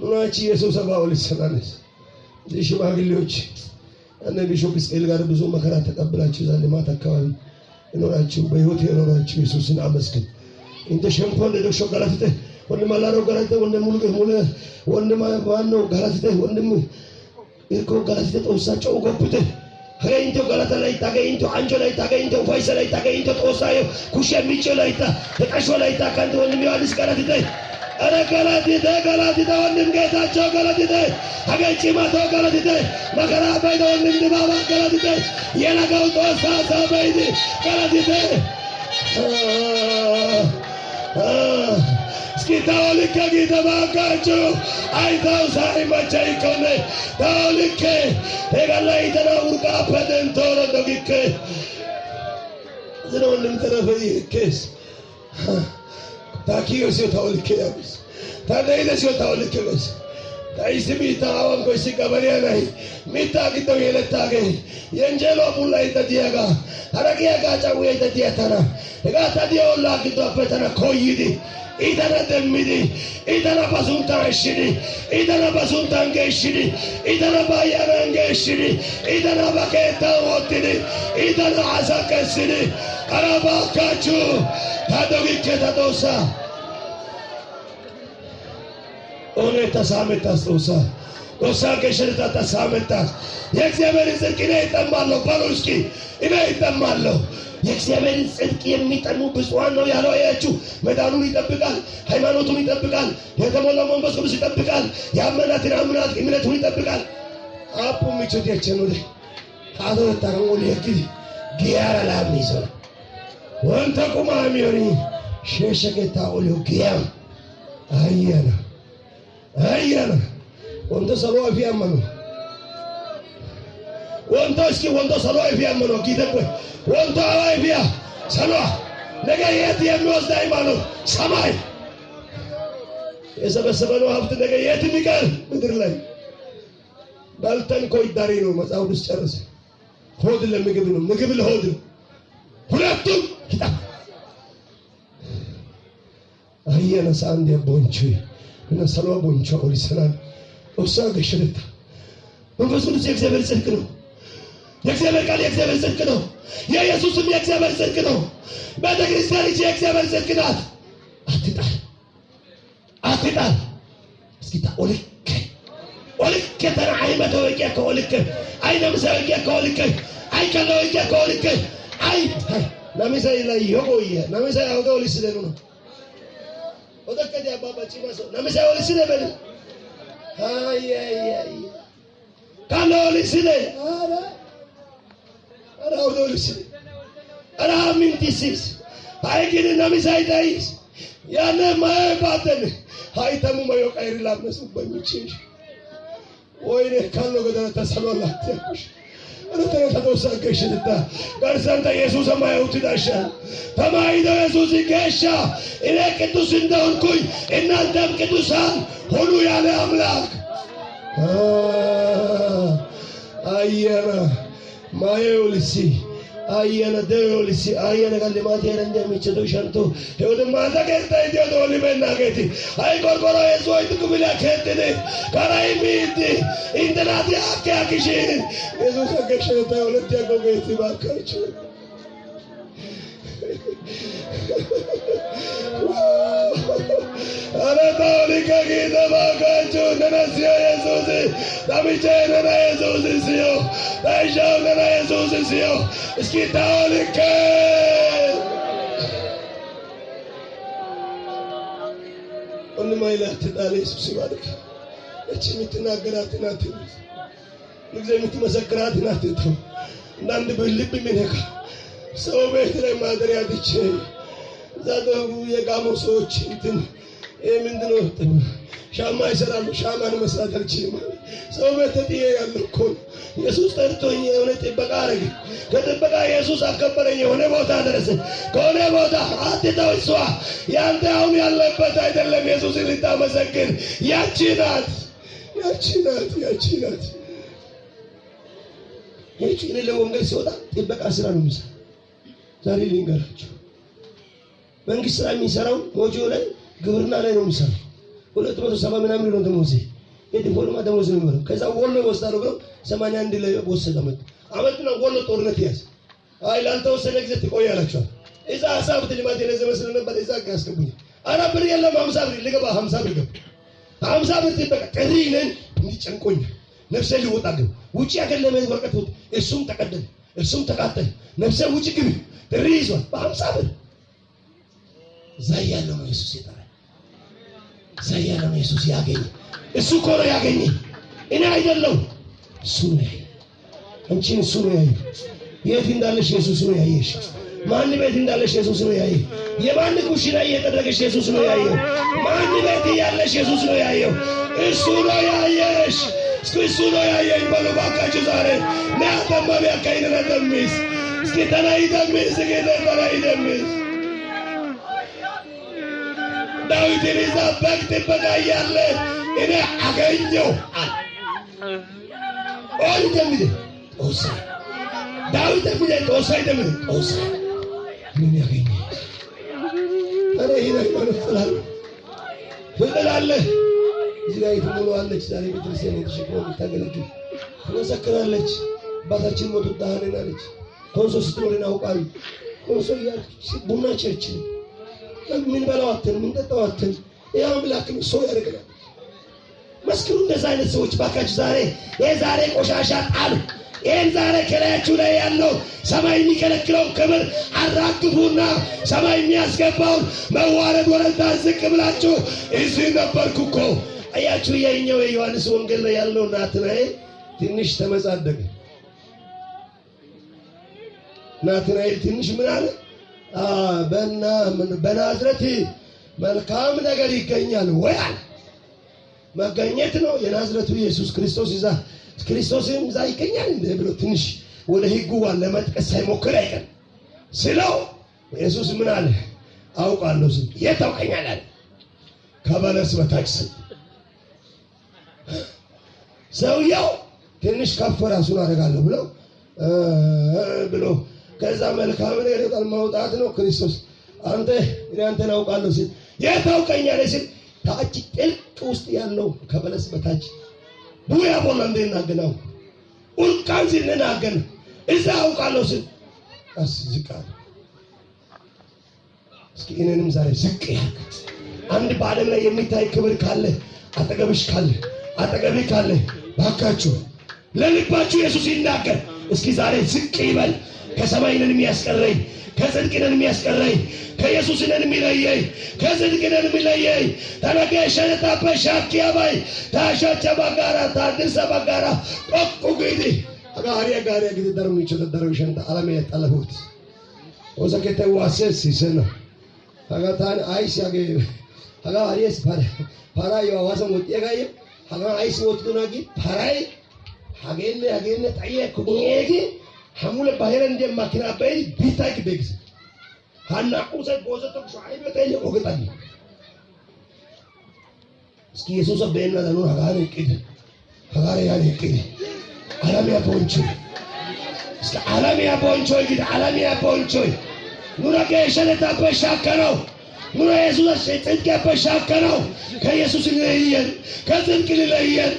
ኑናቺ ኢየሱስ አባ ኦሊሰናስ። እዚህ ሽማግሌዎች እነ ቢሾፕ እስራኤል ጋር ብዙ መከራ ተቀብላችሁ ዛሬ ማታ አካባቢ የኖራችሁ በሕይወት የኖራችሁ ኢየሱስን አመስግን። እንደ ሸምፖ እንደ ዶሾ ጋላትተ ወንድም አላሮ ጋላትተ ወንድም ሙሉ ሙሉ ወንድም ማነው ጋላትተ ወንድም ኢርኮ ጋላትተ ጦሳቸው ጎብተ ሀገኝቶ ጋላታ ላይ ታገኝቶ አንጆ ላይ ታገኝቶ ፋይሳ ላይ ታገኝቶ ጦሳዮ ኩሽ ሚጮ ላይ ታ ተቀሾ ላይ ታ ካንተ ወንድም ዮሐንስ ጋላትተ አረ ጋላትተ ጋላትተ ወንድም ጌታቸው ጋላትተ ሀገኝ ጭማቶ ጋላትተ መከራ ባይደ ወንድም ድባባ ጋላትተ የነገው ጦሳ ሳበይድ ጋላትተ እስኪ ታውልከ ጌታ ባካችሁ አይታው ሳይመቸኝ ኮነ ታውልከ ሄጋላይ ተናውርቃ ፐደንቶሮ ዶጊከ ዝነ ወንድም ተረፈ ይኬስ ታኪዮ ሲዮ ታውልከ ያብስ ታደይደ ሲዮ ታውልከ ገስ ታይሲ ሚታ አዋን ኮሲ ቀበሪያ ናይ ሚታ ግደው የለታገ የንጀሎ ቡላ ይተዲያጋ አረቂያ ጋጫው ይተዲያተና ሄጋ ታዲዮ ላግዶ አፈተና ኮይዲ ኢተና ደሚዲ ኢተና ባሱንታ እሽዲ ኢተና ባሱንታ እንገሽዲ ኢተና ባያና እንገሽዲ ኢተና ባከታ ወጥዲ ኢተና አሳከስዲ አራባካችሁ ታዶጊከ ታዶሳ ኦኔታ ሳመታስ ጦሳ ጦሳ ገሸርታ ተሳመታስ የእግዚአብሔርን ጽድቅ እኔ እጠማለሁ በሉ እስኪ እኔ እጠማለሁ። የእግዚአብሔርን ጽድቅ የሚጠሙ ብፁዓን ነው ያለው። አያችሁ፣ መዳኑን ይጠብቃል፣ ሃይማኖቱን ይጠብቃል፣ የተሞላው መንፈስ ቅዱስ ይጠብቃል፣ ያመናትን አምናት እምነቱን ይጠብቃል። አፑ ምቾት ያቸኑ አቶ ታረሙ ለኪ ጊያራ ላሚሶ ወንተ ቁማሚዮኒ ሸሸከታ ኦሎ ጊያም አየና አየና ወንተ ሰሎ አፊያመኑ ወንተ እስኪ ወንተ ሰሎ አፊያመኑ ጊተቆ ወንተ አዋይፊያ ሰሎ ነገ የት የሚወስድ ሃይማኖት ሰማይ የሰበሰበነው ሀብት ነገ የት የሚቀር ምድር ላይ በልተን እኮ ይዳሪ ነው። መጽሐፍ ቅዱስ ጨርስ። ሆድ ለምግብ ነው፣ ምግብ ለሆድ ነው። ሁለቱም ይጣ አየነ ሳንዴ ቦንቹ እና ሰሎ ቦንቹ ኦሊሰናል ኦሳ ገሸለታ መንፈስ ቅዱስ የእግዚአብሔር ጽድቅ ነው። የእግዚአብሔር ቃል የእግዚአብሔር ጽድቅ ነው። የኢየሱስም የእግዚአብሔር ጽድቅ ነው። ቤተክርስቲያን ይህች የእግዚአብሔር ጽድቅ ናት። አትጣል አትጣል። እስኪ ኦልከ ኦልከ ተና አይመተ ወቂያ ከኦልከ አይነምሰ ወቂያ ከኦልከ አይከለ ወቂያ ከኦልከ አይ ነሚሰ ላይ yogoye ነሚሰ አውደ ኦሊስደ ነው ወደከዲ አባባ ጪማሶ ነሚሰ ኦሊስደ በል አይ አይ አይ ካለ ኦሊስደ አራ አራ አውደ ኦሊስደ አራ ሚንቲሲስ አይ ግን ነሚሰ አይታይስ ያነ ማይባተን አይተሙ ማዮ ቀይር ላመሱ በሚችሽ ወይኔ ካሎ ገደለ ተሰሎላት ያኩሽ ረተረተዶሳ ገሽታ ጋርሳንታ ኢየሱስ ማየውት ዳሻ ተማይዶ ኢየሱስ ገሻ እኔ ቅዱስ እንደሆንኩኝ እናንተም ቅዱሳን ሁኑ ያለ አምላክ አየና ማየውልሲ አየነ ደዮልሲ አየነ ገልማት ሄረንደ ሚቸዶ ሸንቶ ሄወደ ማታ ከታ ኢዲዮ ዶሊ በናገቲ አይ ቆርቆሮ የዞይት ኩብላ ከትደ ካራይ ሚቲ ኢንተናቲ አከ አክሽ ኢየሱስ አከሽ ታውለት ያጎገቲ ባካችሁ አረታውሊካ ጌታ ባካችሁ ነነሲዮ ኢየሱስ ታሚቼ ነና ኢየሱስ ሲዮ ታይሻው ነና ኢየሱስ ሲዮ እስኪ ታውሊካ ወንድማይላ ትጣለ ኢየሱስ ይባርክ። እቺ የምትናገራት ናት፣ ሁልጊዜ የምትመሰክራት ናት። አንዳንድ በልብ የሚነካ ሰው ቤት ላይ ማደሪያ ትቼ እዛ ደግሞ የጋሞ ሰዎች እንትን ይሄ ምንድነው ሻማ ይሰራሉ። ሻማን መስራት አልችልም። ሰው ቤት ተጥዬ ያለው እኮ ነው። ኢየሱስ ጠርቶኝ የሆነ ጥበቃ አደረገ። ከጥበቃ ኢየሱስ አከበረኝ። የሆነ ቦታ ደረሰ። ከሆነ ቦታ አትተው። እሷ ያንተ አሁን ያለበት አይደለም። ኢየሱስን ልታመሰግን ያቺ ናት፣ ያቺ ናት፣ ያቺ ናት። ይህቺ እኔ ለወንጌል ሲወጣ ጥበቃ ስራ ነው የሚሰራ። ዛሬ ልንገራችሁ፣ መንግስት ስራ የሚሰራው ሞጆ ላይ ግብርና ላይ ነው የሚሰራው። 270 ምናምን ነው ደሞዜ፣ የዲፕሎማ ደሞዝ ነው የሚሆነው። ከዛ ወሎ ይወስዳሉ ብለው 81 ላይ ወሰደ። አመትና ወሎ ጦርነት ያዝ። አይ ላልተወሰነ ጊዜ ትቆያላችኋል። እዛ ሀሳብ ልማት የለዘመ ስለነበር እዛ ያስገቡኝ። ኧረ ብር የለም 50 ብር ልገባ 50 ብር ገባ። 50 ብር ጥበቃ ጥሪ ነን እንዲጨንቆኛል። ነፍሴ ሊወጣ ግብ ውጪ ሀገር ለመሄድ ወረቀት ወጥ እሱም ተቀደለ እሱም ተቃጠለ። ነፍሴ ውጪ ግቢ ጥሪ ይዟል በ50 ብር። እዛ ያለው ነው ኢየሱስ የጠራኝ። እዛ ያለው ነው ኢየሱስ ያገኘ። እሱ እኮ ነው ያገኘ፣ እኔ አይደለሁም። እሱ ነው ያየ። አንቺን እሱ ነው ያየ። የት እንዳለሽ ኢየሱስ ነው ያየሽ። ማን ቤት እንዳለሽ ኢየሱስ ነው ያየ። የማን ኩሽና እየጠረገሽ ኢየሱስ ነው ያየው። ማን ቤት እያለሽ ኢየሱስ ነው ያየው። እሱ ነው ያየሽ። እስኪ እሱ ነው ያየኝ በሉ ባካችሁ። ዛሬ ናተማ ቢያካይነ ደሚስ እስኪ ተናይ ደሚስ ጌታ ተናይ ደሚስ። ዳዊትን ይዛ በግ ጥበቃ እያለ እኔ አገኘው አለ። ኦይ ደሚደ ጦሳ ዳዊት ደሚደ ጦሳ ደሚደ ጦሳ ምን ያገኘ? ኧረ ይሄን ሃይማኖት ጥላለህ ትጥላለህ። እዚህ ላይ ትሞላዋለች። ዛሬ ቤተክርስቲያን የተሸክማ የምታገለግል ትመሰክራለች። አባታችን ሞቱ ዳህንን አለች። ኮንሶ ስትኖር እናውቃለን። ኮንሶ እያልክ ቡና ቸርች ምን በላው አትል፣ ምን ጠጣው አትል። ይህ አምላክ ነው ሰው ያደርገናል። መስክሩ እንደዛ አይነት ሰዎች ባካችሁ። ዛሬ ይሄ ዛሬ ቆሻሻ ጣሉ። ይሄን ዛሬ ከላያችሁ ላይ ያለው ሰማይ የሚከለክለውን ክብር አራግፉና ሰማይ የሚያስገባውን መዋረድ ወረዳ ዝቅ ብላችሁ እዚህ ነበርኩ እኮ። አያችሁ፣ የኛው የዮሐንስ ወንጌል ላይ ያለው ናትናኤል ትንሽ ተመጻደቀ። ናትናኤል ትንሽ ምን አለ? በናዝረት መልካም ነገር ይገኛል ወይ አለ። መገኘት ነው የናዝረቱ ኢየሱስ ክርስቶስ ይዛ ክርስቶስም እዛ ይገኛል እንደ ብሎ ትንሽ ወደ ሕጉ ለመጥቀስ ሳይሞክር አይቀርም ስለው ኢየሱስ ምን አለ? አውቃለሁ ስል የት ታውቀኛለህ አለ። ከበለስ በታች ስል ሰውየው ትንሽ ከፍ ራሱን አደርጋለሁ ብሎ ብሎ ከዛ መልካም ነገር ይወጣል ማውጣት ነው። ክርስቶስ አንተ እኔ አንተን አውቃለሁ ሲል የት ታውቀኛለህ ሲል ታች ጥልቅ ውስጥ ያለው ከበለስ በታች ቡያ ቦላ እንደናገናው ኡልቃን ሲልናገን እዛ አውቃለሁ ሲል ቀስ ዝቅ አለ። እስኪ እኔንም ዛሬ ዝቅ ያርግ። አንድ በዓለም ላይ የሚታይ ክብር ካለ አጠገብሽ ካለ አጠገቤ ካለ ባካችሁ ለልባችሁ ኢየሱስ ይናገር። እስኪ ዛሬ ዝቅ ይበል። ከሰማይ ነን የሚያስቀረኝ፣ ከጽድቅ ነን የሚያስቀረኝ፣ ከኢየሱስ ነን የሚለየኝ፣ ከጽድቅ ነን የሚለየኝ። ተነገ ሸነታበ ሻኪያባይ ታሻቸ ባጋራ ታድርሰ ባጋራ ቆቁ ግዲ አጋሪያ ጋሪያ ግዲ ደርሚቾ ደረው ሸንታ አለሜ ጠለፉት ወሰከተ ዋሰስ ሲሰና ሀጋታን አይስ ያገ ሀጋ አሪስ ፓራ ዮ አዋሰ ሞት ያጋየ ሀጋ አይስ ወጥቱናጊ ፓራይ ሀገነ ሀገነ ጠየኩ ጌ ሐሙለ ባህረ እንደ ማኪና በይ ቢታይክ ቤግስ ሀና ቁሰ ጎዘቶ ሹአይብ ጠየ ኦገጣኝ እስኪ ኢየሱስ በእና ለኑ ሀጋን ቅድ ሀጋሪያን ይቅሪ አላሚያ ቦንቾ እስከ አላሚያ ቦንቾ ይግድ አላሚያ ቦንቾ ኑራ ገሸለታ በሻከነው ኑራ ኢየሱስ ጽድቅ በሻከነው ከኢየሱስ ሊለየን ከጽድቅ ሊለየን።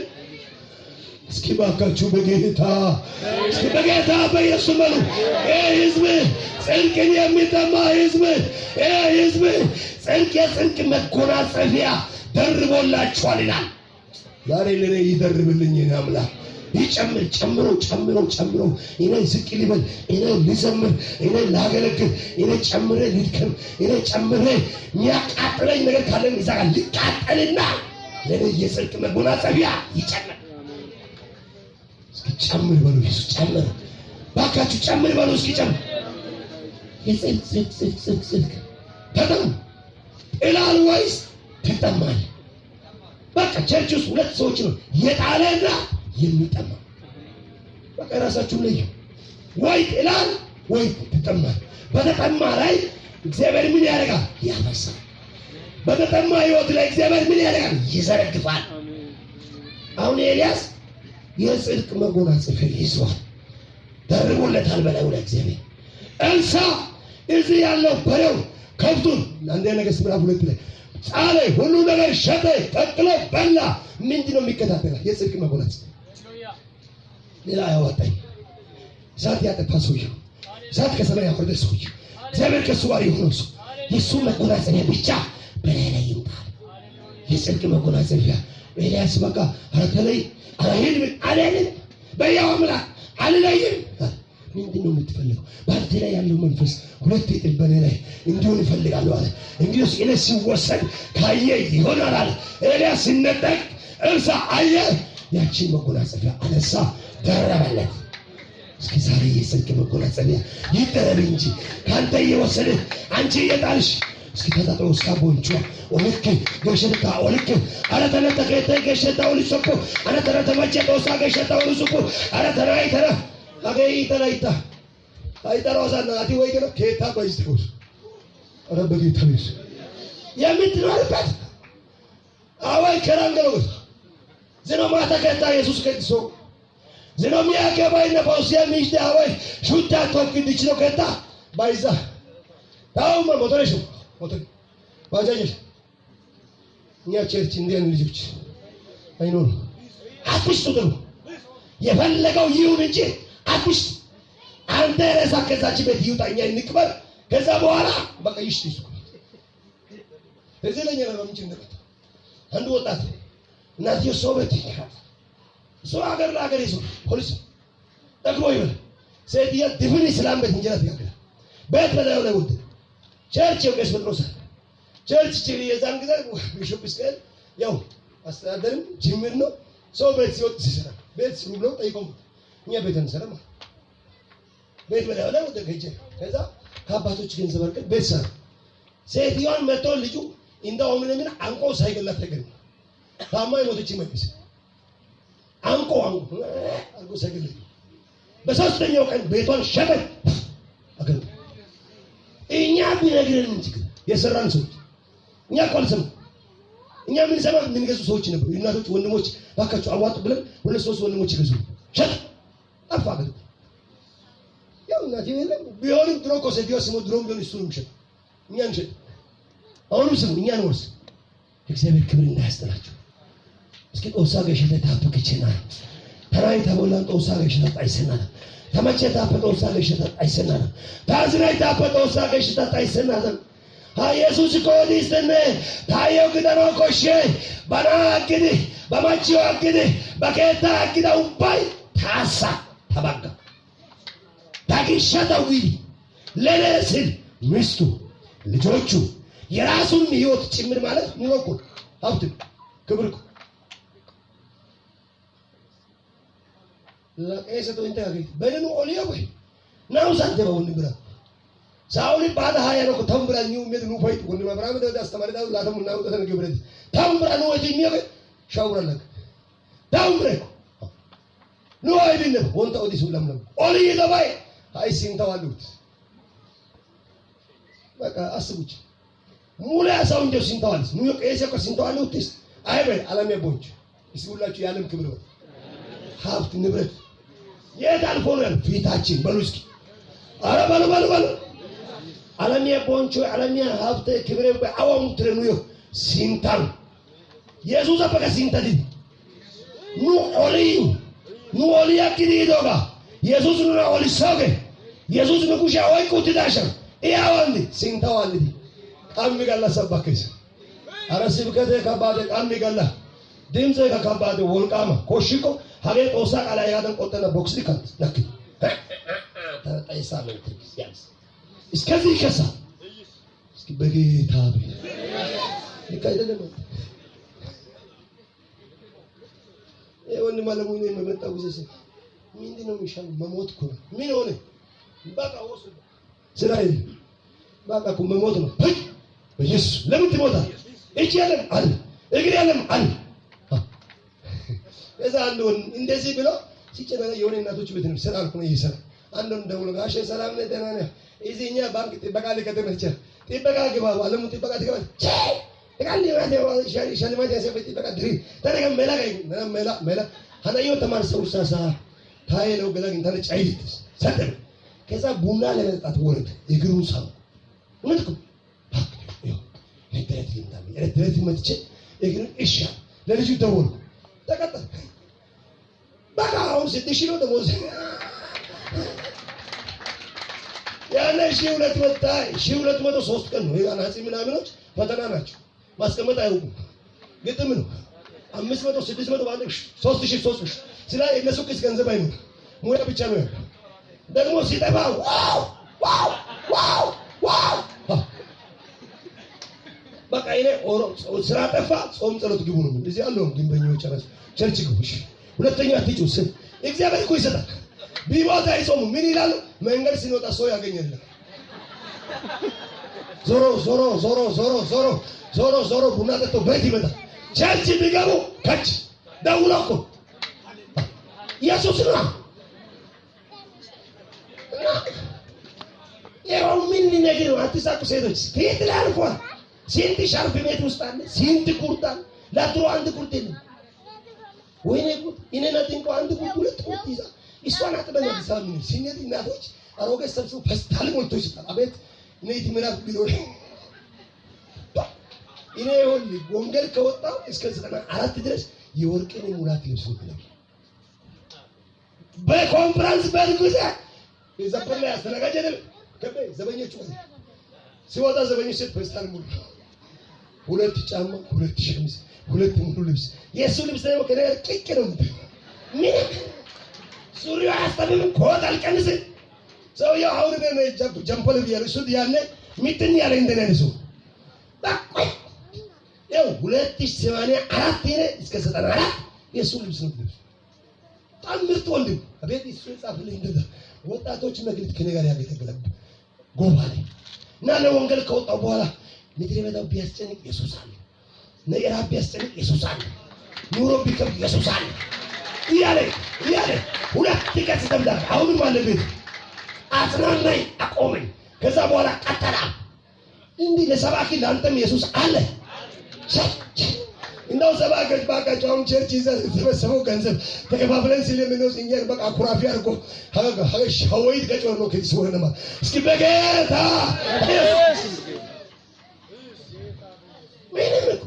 እስኪ ባካችሁ በጌታ እስኪ በጌታ በኢየሱስ በሉ። ይህ ህዝብ ጽድቅን የሚጠማ ህዝብ፣ ይህ ህዝብ ጽድቅ የጽድቅ መጎናጸፊያ ደርቦላችኋል ይላል። ዛሬ ለእኔ ይደርብልኝ የኔ አምላክ ይጨምር፣ ጨምሮ ጨምሮ ጨምሮ እኔ ዝቅ ሊበል፣ እኔ ልዘምር፣ እኔ ላገለግል፣ እኔ ጨምሬ ልድከም፣ እኔ ጨምሬ የሚያቃጥለኝ ነገር ካለን እዛ ጋር ሊቃጠልና ለእኔ የጽድቅ መጎናጸፊያ ይጨምር። እስኪ ጨምር በሉ፣ ኢየሱስ ጨምር፣ ባካችሁ ጨምር በሉ። እስኪ ጨምር የጽድቅ ጽድቅ ጽድቅ ጽድቅ ጽድቅ ተጠሙ ጥላል ወይስ ትጠማል? በቃ church ውስጥ ሁለት ሰዎች ነው የጣለና የሚጠማ። በቃ ራሳችሁን ለዩ። ወይ ጥላል ወይ ትጠማል። በተጠማ ላይ እግዚአብሔር ምን ያደርጋል? ያፈሳል። በተጠማ ህይወት ላይ እግዚአብሔር ምን ያደርጋል? ይዘረግፋል። አሁን ኤልያስ የጽድቅ መጎናጸፊያ ይዟል፣ ደርቦለታል በላዩ ላይ እግዚአብሔር። ኤልሳ እዚህ ያለው በሬው ከብቱን አንደኛ ነገሥት ምዕራፍ 2 ላይ ጫለ፣ ሁሉ ነገር ሸጠ፣ ጠቅሎ በላ። ምንድነው የሚከታተለው? የጽድቅ መጎናጸፊያ። ሌላ አያዋጣኝ። እሳት ያጠፋ ሰውዬው፣ እሳት ከሰማይ ያወረደ ሰውዬው፣ እግዚአብሔር ከእሱ ጋር የሆነው ሰው የእሱ መጎናጸፊያ ብቻ በላይ ላይ ይምጣል። የጽድቅ መጎናጸፊያ። ኤልያስ በቃ ኧረ ተለይ፣ ኧረ ሂድ አልሄድም፣ በሕያው አምላክ አልለይም። ምንድነው የምትፈልገው? በአንተ ላይ ያለው መንፈስ ሁለት እጥፍ በእኔ ላይ እንዲሆን እፈልጋለሁ አለ። እንግዲህ ኤልያስ ሲወሰድ ካየ ይሆናል አለ። ኤልያስ ሲነጠቅ ኤልሳ አየ፣ ያቺን መጎናጸፊያ አነሳ፣ ደረበለት። እስኪ ዛሬ የጽድቅ መጎናጸፊያ ይደረብ እንጂ ካንተ እየወሰደ አንቺ እየጣልሽ። እስኪ ተጣጥሮ እስካ ቦንቹ ኦልክ ገሸታ ኦልክ አረ ተነጠቀ ገሸታ ኦልሶፖ አረ ተነተመቸ ጦሳ ገሸታ ኦልሶፖ አረ ተናይ ተና አገይ ተናይታ አይጠራውሳ ናቲ ወይ ገና ኬታ ባይስተውስ አረ በጌታ ቢስ የምትኖርበት አዋይ ከራንገሎስ ዝኖ ማታ ከታ ኢየሱስ ከድሶ ዝኖ ሚያገባይ ነፋውሲያ ሚሽተ አዋይ ሹታ ቶክ እንዲችሎ ከታ ባይዛ ታውማ ሞቶሬሽ ሞቶሬ ባጃጅ እኛ ቸርች እንዲህ አይነት ልጆች አይኖሩም። አትሽጡ ጥሩ የፈለገው ይሁን እንጂ አትሽጡ። አንተ ሬሳ ከዛች ቤት ይውጣ፣ እኛ እንቅበር። ከዛ በኋላ በቃ ይሽጡ ይስኩ። እዚህ ለኛ ነው ምንጭ እንደቀጥ አንዱ ወጣት እናትየው ሰው ቤት ይካት ሰው ሀገር ለሀገር ይዞ ፖሊስ ጠግቦ ይበል ሴትዮ ድፍን እስላም ቤት እንጀራ ትጋግራል። ቤት በላዩ ላይ ወደቀ። church የቄስ ጴጥሮስ church ችግር የዛን ጊዜ bishop እስካኤል ያው አስተዳደርም ጅምር ነው። ሰው ቤት ሲወጥ ሲሰራ ቤት ስሩ ብለው ጠይቀው እኛ ቤት አንሰራም አለ። ቤት በላዩ ላይ ወደቀ። ሄጄ ከዛ ከአባቶች ገንዘብ አድርገን ቤት ሰራ። ሴትዮዋን መጥቶ ልጁ እንደው ምንም አንቆ ሳይገላት አይቀርም። ታማ የሞተች ይመስል አንቆ አንቆ አድርጎ ሳይገላት በሶስተኛው ቀን ቤቷን ሸጠች። አገር እኛ ቢነግረን ምን ችግር የሰራን ሰዎች እኛ እኮ አልሰማም። እኛ የምንሰማ የምንገዙ ሰዎች ነበሩ። እናቶች፣ ወንድሞች ባካችሁ አዋጡ ብለን ሁለት ሶስት ወንድሞች ይገዙ ሸጥ ጠፋ። አገር ያው እናቴ የለም ቢሆንም ድሮ እኮ ሴትዮዋ ስሞ ድሮም ቢሆን እሱ ነው የሚሸጥ እኛ እንሸጥ። አሁንም ስሙ እኛ እንወርስ። እግዚአብሔር ክብር እንዳያስጥላችሁ። እስኪ ጦሳ ገሸተ ታፈከችና ተራይ ተቦላን ጦሳ ገሸተ ጣይሰና ተመቸ ታፈ ጦሳ ገሸተ ጣይሰና ታዝናይ ታፈ ጦሳ ገሸተ ጣይሰና ኢየሱስ ኮዲስተነ ታየው ግደሮ ኮሼ ባና አግዲ በማቺው አግዲ በከታ አግዳ ውባይ ታሳ ተባጋ ታግሸተው ለለስል ሚስቱ ልጆቹ የራሱን ህይወት ጭምር ማለት ኑሮ እኮ ሀብት ክብር እኮ ለቀሰቶ እንተ በደኑ ኦሊዮ ወይ ናው ሳንተ ወንድም ብራ ሳውሊ ባዳ ሃያ ነው ተምብራ ኒው ሜድ ኑ ፋይት ወንድም አብርሃም ደው አስተማሪ ዳው ላተም ናው ተነ ግብረት ተምብራ ነው ወይ ሚዮ ሻውራ ለክ ተምብራ ኑ አይዲን ወንታ ኦዲሱ ለምለም ኦሊ ደባይ አይ ሲንተዋሉት በቃ አስቡት። ሙላ ሰው እንደው ሲንተዋልስ ኑ ቀየሰ እኮ ሲንተዋሉትስ አይበል ዓለም ያቦንች እስኪ ሁላችሁ የዓለም ክብር በል። ሀብት ንብረት የት አልፎ ነው ያለው? ፊታችን በሉ እስኪ ኧረ በሉ በሉ በሉ አለሚያ ቦንቾ አለሚያ ሀብተ ክብሬ አዋሙ ትረኑዮ ሲንታን የሱስ አበቀ ሲንታዲ ኑ ኦሊ ኑ ኦሊ ያኪዲ ዶጋ የሱስ ኑና ኦሊ ሰገ የሱስ ንኩሻ ወይ ቁትዳሻ ያዋንዲ ሲንታዋንዲ ቃሚ ጋላ ሰባከይስ አረ ስብከቴ ከባደ ቃሚ ጋላ ድምጼ ከባደ ወልቃማ ኮሽኮ ሀገ ጦሳ ቃላ ያደን ቆጠነ ቦክስ ካንት ነክ ተጣይሳ ነው ትርክስ እስከዚህ ይከሳ እስኪ በጌታ ልክ አይደለም። ወንድም አለሙ እኔ የመጣው ጊዜ ምንድን ነው የሚሻለው? መሞት እኮ ነው። ምን ሆነ? በቃ ወስዶ ስራ የለም። በቃ እኮ መሞት ነው። በኢየሱስ ለምን ትሞታለህ? እጅ የለም አለ፣ እግር የለም አለ። ከዛ አንድ ወንድ እንደዚህ ብሎ ሲጨነቅ የሆነ እናቶች ቤት ነው ስራ አልኩ ነው እየሰራ አንድ ወንድ ደውሎ ጋሼ ሰላም ነህ ደህና ነህ? እዚህ እኛ ባንክ ጥበቃ ሊቀጥር ነች። ጥበቃ ግባ አለሙ ጥበቃ ትገባ ሸልማት ያሰበ ጥበቃ ድሪ ተነገ መላ መላ መላ ሀናዮ ተማር ሰው ሳሳ ታይ ነው ገላግን ታነ ጫይት ሰደብ ከዛ ቡና ለመጠጣት ወረደ። እግሩን ሳም እውነት እኮ እባክህ ይኸው እኔ ድረት መጥቼ እግሩን እሺ ለልጁ ደወልኩ። ተቀጠረ። በቃ አሁን 6,000 ነው ደሞዝ። ያኔ 1,200 1,203 ቀን ነው። አናጺ ምናምኖች ፈተና ናቸው። ማስቀመጥ አያውቁም። ግጥም ነው። 500 600 ባንድ 3000 3000 ስለ እነሱ ኪስ ገንዘብ አይኖርም። ሙያ ብቻ ነው ያለው። ደግሞ ሲጠፋ wow wow wow wow በቃ እኔ ስራ ጠፋ ጾም ጸሎት ግቡ ነው። እዚህ አለው ግንበኞች ራሱ church ግቡ። እሺ ሁለተኛ አትጩ። እግዚአብሔር እኮ ይሰጣል። ቢሞት አይጾሙ ምን ይላሉ? መንገድ ሲወጣ ሰው ያገኛል። ዞሮ ዞሮ ዞሮ ዞሮ ዞሮ ዞሮ ዞሮ ቡና ጠጥቶ ቤት ይመጣል። church ቢገቡ ከች ደውሎ እኮ ኢየሱስ ነው። ይኸው ምን ሊነግር ነው? አትሳቁ ሴቶች። ፊት ላይ አልፏል። ስንት ሻርፕ ቤት ውስጥ አለ፣ ስንት ቁርጥ አለ። ለድሮ አንድ ቁርጥ የለም። ወይኔ ጉድ! እኔ ናት እንኳን አንድ ቁርጥ ሁለት ቁርጥ ይዛ እሷን አጥበን አዲስ አበባ ምን ሲኔት እናቶች አሮጌ ሰብስበው ፌስታል ሞልቶ ይሰጣል። አቤት እኔ ምዕራፍ ቢኖር እኔ ይኸውልህ ወንጌል ከወጣው እስከ 94 ድረስ የወርቅን ሙላት ልብስ ነው። በኮንፈረንስ በልጉዘ የዘፈን ላይ አስተናጋጅ አይደለም ከበ ዘበኞቹ ሲወጣ ዘበኞች ሴት ፌስታል ሙሉ ሁለት ጫማ ሁለት ሸሚዝ ሁለት ሙሉ ልብስ የእሱ ልብስ ደግሞ ከእኔ ጋር ጭቅ ነው። ምን ሱሪው አያስጠብብም፣ ኮት አልቀንስም። ሰውየው አሁን እኔ ጀምፖል ብያለሁ። እሱ ያኔ ሚጥን ያለ እንደኔ አይነት ሰው በቃ ይኸው 2084 እኔ እስከ 94 የእሱ ልብስ ነው ልብስ በጣም ምርጥ ወንድም። አቤት እሱ የጻፈልኝ እንደዛ ወጣቶች መግቢት ከእኔ ጋር ያገለግላል ጎባ ላይ እና ለወንጌል ከወጣሁ በኋላ ምድረ በዳው ቢያስጨንቅ ኢየሱስ አለ፣ ረሃብ ቢያስጨንቅ ኢየሱስ አለ፣ ኑሮ ቢከብድ ኢየሱስ አለ እያለ እያለ ሁለት ገጽ ደብዳቤ አሁንም አለ ቤት አጽናናኝ፣ አቆመኝ። ከዛ በኋላ ቀጠላ እንዲህ ለሰባኪ ለአንተም ኢየሱስ አለ። እንደው ሰባኪዎች ባካችሁ አሁን church ይዘህ የተሰበሰበው ገንዘብ ተከፋፍለን ሲል የምንወስድ እኛን በቃ ኩራፊ አድርጎ ሸወይት ገጭ ነው ከዚህ ሆነማ እስኪ በጌታ ምንም እኮ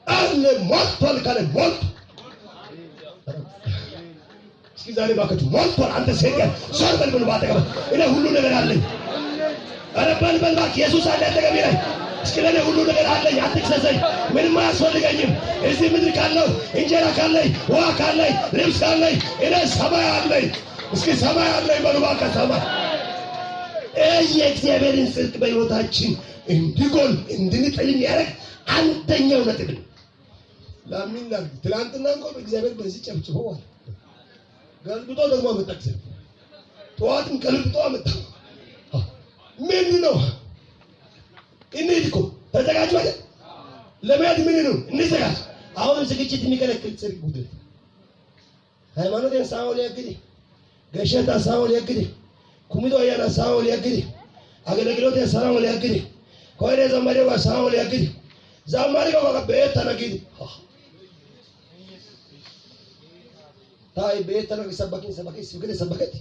አለ ሞልቷል ካለ ሞልቷል። እስኪ ዛሬ ባካችሁ ሞልቷል። አንተ ሴት ዞር በል በል ባጠገብ እኔ ሁሉ ነገር አለኝ። ኧረ በል በል እባክህ ኢየሱስ አለ አጠገቤ ላይ። እስኪ ለእኔ ሁሉ ነገር አለኝ፣ አትክሰሰኝ፣ ምንም አያስፈልገኝም። እዚህ ምድር ካለው እንጀራ ካለኝ፣ ውሃ ካለኝ፣ ልብስ ካለኝ እኔ ሰማይ አለኝ። እስኪ ሰማይ አለኝ በሉ እባክህ ሰማይ። የእግዚአብሔርን ጽድቅ በሕይወታችን እንዲጎል እንድንጥል የሚያደርግ አንደኛው ነጥብ ነው። ላሚን ላድርግ። ትናንትና እንኳን እግዚአብሔር በዚህ ጨፍጭፎዋል። ገልብጦ ደግሞ አመጣ። እግዚአብሔር ጠዋትም ገልብጦ አመጣ። ምንድን ነው? እንሂድ እኮ ተዘጋጁ አይደል? ለመሄድ ምን ነው? እንዘጋጅ። አሁንም ዝግጅት የሚከለክል ጽድቅ ጉድለት ሃይማኖቴን ሳኦል ያግድ ገሸታ ሳኦል ያግድ ኩሚዶ አያና ሳኦል ያግድ አገልግሎቴን ሳኦል ያግድ ኮይሬ ዘማሪዋ ሳኦል ያግድ ዘማሪ ጋር ቤት ተነግድ ታይ ቤት ተለቅ ሰባኪን ሰባኪ ስብከት ሰበከት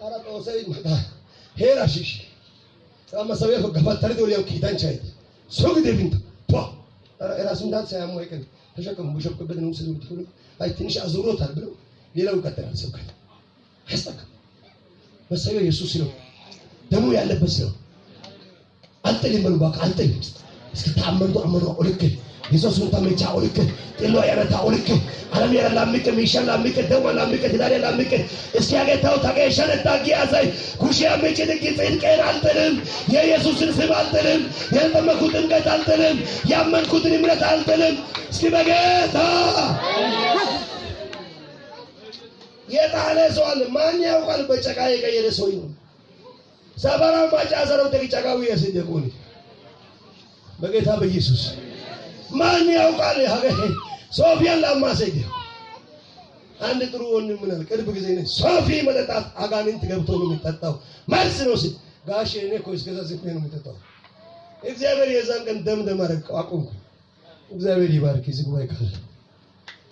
አራ ጦሰይ ማታ ሄራ ሽሽ ታማ ሰው ገፋ ተርዶ ሊያው ኪዳን ቻይ ሶግ ደብንት ቷ ራሱ እንዳት ሳያሙ አይቀር ተሸከሙ ቢሾፕ ነው ስሉ ብትሉ አይ ትንሽ አዙሮታል ብለው ሌላው ይቀጥላል። ስብከት አያስጠቅም። መሰዊያው ኢየሱስ ነው፣ ደሙ ያለበት ነው። አልጥልም በሉ እባክህ አልጥልም። እስኪ ታመንቱ አመኑ ኦልክ የሱስን ተመቻ ኦልክ ጥሎ ያረታ ኦልክ ዓለም ያላምቅ ሚሻ ላምቅ ደሞ ላምቅ ትዳር ላምቅ እስኪ ያገታው ታገሸነ ታጊያሳይ ኩሽ ያምጭ ልክ ጽድቄን አልጥልም፣ የኢየሱስን ስም አልጥልም፣ የተጠመኩትን ጥምቀት አልጥልም፣ ያመንኩትን እምነት አልጥልም። እስኪ በጌታ የጣለ ሰው አለ። ማን ያውቃል? በጨቃ የቀየረ ሰው ይሁን ሰበራ ማጫ ሰረው ተቂጨቃው የስደቁን በጌታ በኢየሱስ ማን ያውቃል? ሶፊያን ላማሰኝ አንድ ጥሩ ወንድም ምን አለ፣ ቅርብ ጊዜ ነው ሶፊ መጠጣት አጋንንት ገብቶ ነው የሚጠጣው መልስ ነው ሲል፣ ጋሼ እኔ እኮ እስከዛ ዝም ነው የሚጠጣው። እግዚአብሔር የዛን ቀን ደም ደም አደረገው አቆምኩ። እግዚአብሔር ይባርክ። እዚህ ጉባኤ ካለ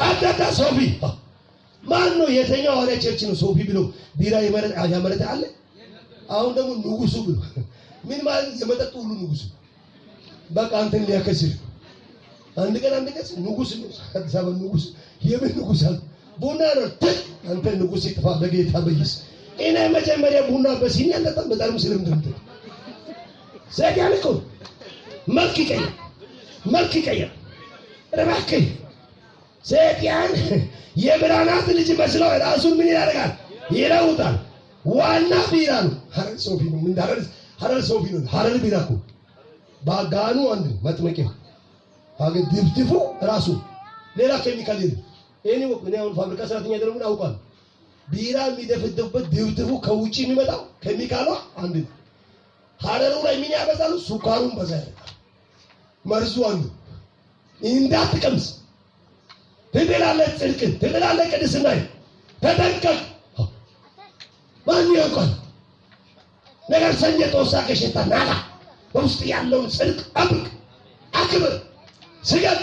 አጠጣ ሶፊ። ማን ነው? የተኛው ሐዋርያ church ነው ሶፊ ብሎ ቢራ ያመረተ አለ? አሁን ደግሞ ንጉሱ ብሎ ምን ማለት የመጠጡ ሁሉ ንጉሱ በቃ አንተን ሊያከስር አንድ ቀን ንጉስ ነው። አዲስ አበባ ንጉስ የምን ንጉስ አለ? ቡና ነው። አንተ ንጉስ ይጥፋ በጌታ በኢየሱስ። እኔ መጀመሪያ ቡና በሲኒ አልጠጣም፣ በጠርሙስ ስለምንድን ሰይጣን እኮ መልክ ይቀይር፣ መልክ ይቀይር። እባክህ ሰይጣን የብርሃናት ልጅ መስለው ራሱን ምን ያደርጋል? ይለውጣል። ዋና ቢራ ነው። ሐረር ሶፊ ነው። ምን ሐረር ሶፊ ነው። ሐረር ቢራ እኮ ባጋኑ አንድ መጥመቂያ ሀገር ድፍድፉ ራሱ ሌላ ኬሚካል የለም። ይሄን ወቅ እኔ አሁን ፋብሪካ ሰራተኛ ደግሞ አውቃለሁ። ቢራ የሚደፍድፉበት ድፍድፉ ከውጪ የሚመጣው ኬሚካሏ አንድ ነው። ሐረሩ ላይ ምን ያበዛሉ? ሱካሩን በዛ ያደርጋል። መርዙ አንዱ እንዳትቀምስ ትጥላለህ፣ ጽድቅን ትጥላለህ፣ ቅድስና ተጠንቀቅ። ማን ያውቃል? ነገር ሰንጀ ጦሳ ከሸታ ናጋ በውስጥ ያለውን ጽድቅ አብቅ፣ አክብር፣ ስገድ፣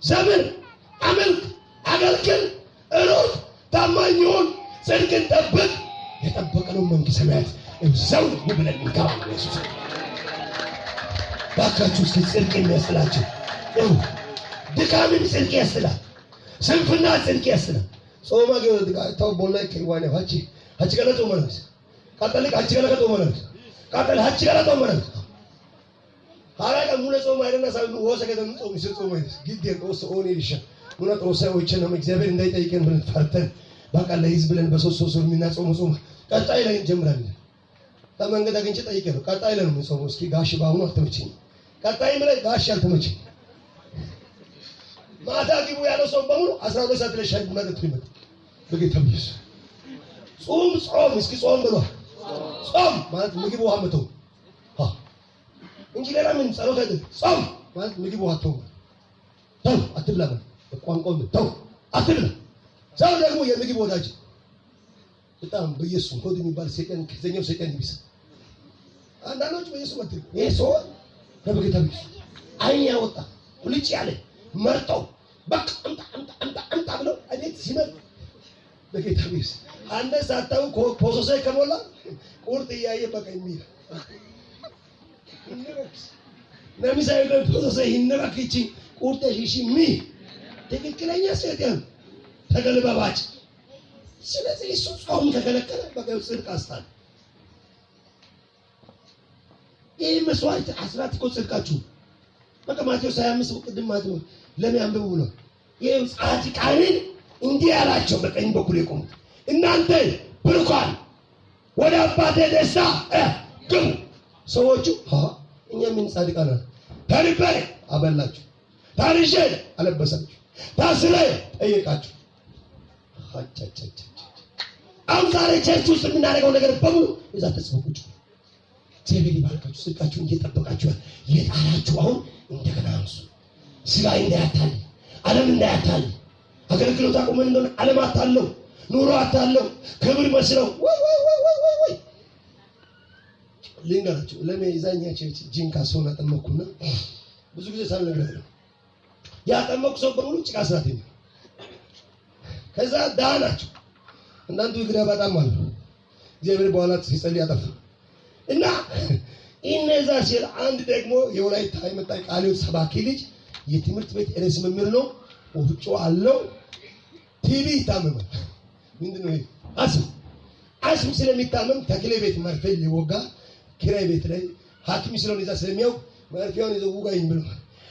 ዘምር፣ አምልክ፣ አገልግል፣ እሩጥ፣ ታማኝ ሁን፣ ጽድቅን ጠብቅ። የጠበቅነው መንግሥተ ሰማያት እዛው ብለን እንገባለን። ኢየሱስ ባካችሁ እስኪ ጽድቅ የሚያስጥላችሁ ድካምም ጽድቅ ያስጥላል። ስንፍና ጽድቅ ያስጥላል። ጾማ ተው ቦላ ከይዋኔ ሀቺ ሀቺ ገለ ጾመ ነው ቃጠልቅ ሀቺ ገለ ጾመ ነው ቃጠል ሀቺ ገለ ጾመ ነው ሀራቀ ሙለ ጾም አይደና ሳብ ወሰ ከተም ጾም ይስ ጾም አይደስ ግድ ጦስ ኦኔ ይሻ ሙና ጦስ ወይቸ ነው እግዚአብሔር እንዳይጠይቀን ብለን ፈርተን በቃ ለህዝብ ብለን በሶስት ሶስት ወር የምናጾመው ጾም ቀጣይ ላይ እንጀምራለን። ከመንገድ አግኝቼ ጠይቄ ነው ቀጣይ ላይ ነው የምንጾመው። እስኪ ጋሽ ባሁኑ አልተመቸኝም። ቀጣይም ላይ ጋሽ አልተመቸኝም። ማታ ግቡ ያለው ሰው በሙሉ 12 ሰዓት ላይ ሻይ ቡና ጠጥቶ ይመጣል። በጌታ በኢየሱስ ጾም ጾም እስኪ ጾም ብሏል። ጾም ማለት ምግብ ውሃ መተው እንጂ ሌላ ምን ጸሎት አይደለም። ጾም ማለት ምግብ ውሃ ተው ተው አትብላ ማለት በቋንቋው ተው አትብላ። ሰው ደግሞ የምግብ ወዳጅ በጣም በኢየሱስ ሆድ የሚባል ሰይጣን ከዘኛው ሰይጣን ይብስ። አንዳንዶች በኢየሱስ መጥተው ይሄ ሰው በጌታ በኢየሱስ አይን ያወጣ ሁልጭ ያለ መርጠው በቃ አምጣ አምጣ አምጣ አምጣ ብለው እቤት ሲመጡ በጌታ በኢየሱስ አንተ ሳታውቅ ፖሶሴ ከሞላ ቁርጥ እያየ በቃ የሚል ነሚሳዊ ፖሶሴ ይነባክቺ ቁርጥ ሺ ሚ ትክክለኛ ሰይጣን ተገልባባጭ። ስለዚህ እሱ ጾም ከከለከለ በቃ ጽድቅ አስጣል። ይህ መስዋዕት አስራት እኮ ጽድቃችሁ በቃ ማቴዎስ 25 ቅድም ማቴዎስ ለምን አንብቡ ብሏል። ይህ ጻድቃንን እንዲህ ያላቸው በቀኝ በኩል የቆሙት እናንተ ብሩካን ወደ አባቴ ደስታ ግቡ። ሰዎቹ እኛ ምን ጻድቃን አለ። ተርቤ አበላችሁ፣ ታርዤ አለበሳችሁ፣ ታስሬ ጠየቃችሁ። አሁን ዛሬ church ውስጥ የምናደርገው ነገር በሙሉ እዛ ተጽፎ ቁጭ። እግዚአብሔር ይባርካችሁ። ጽድቃችሁን እየጠበቃችሁ የጣላችሁ አሁን እንደገና አንሱ። ስጋ እንዳያታልል፣ ዓለም እንዳያታልል። አገልግሎት አቁመን እንደሆነ ዓለም አታለው፣ ኑሮ አታለው፣ ክብር መስለው ወይ ወይ ወይ ወይ ወይ ወይ ልንገራችሁ። ለኔ የዛኛ church ጂንካ ሰውን አጠመኩና ብዙ ጊዜ ሳልነግራችሁ ያጠመኩ ሰው በሙሉ ጭቃ ስራት ነው። ከዛ ድሀ ናቸው። አንዳንዱ እግረ በጣም አሉ። እግዚአብሔር በኋላ ሲጸልይ ያጠፋ እና እነዛ ሲል አንድ ደግሞ የወላይታ የመጣ ቃለ ሕይወት ሰባኪ ልጅ የትምህርት ቤት ርዕሰ መምህር ነው። ወፍጮ አለው። ቲቢ ይታመማል። ምንድነው ይሄ? አስም አስም ስለሚታመም ተክሌ ቤት መርፌ ሊወጋ ኪራይ ቤት ላይ ሐኪም ስለሆነ ይዛ ስለሚያውቅ መርፌውን ይዞ ውጋኝ ብሎ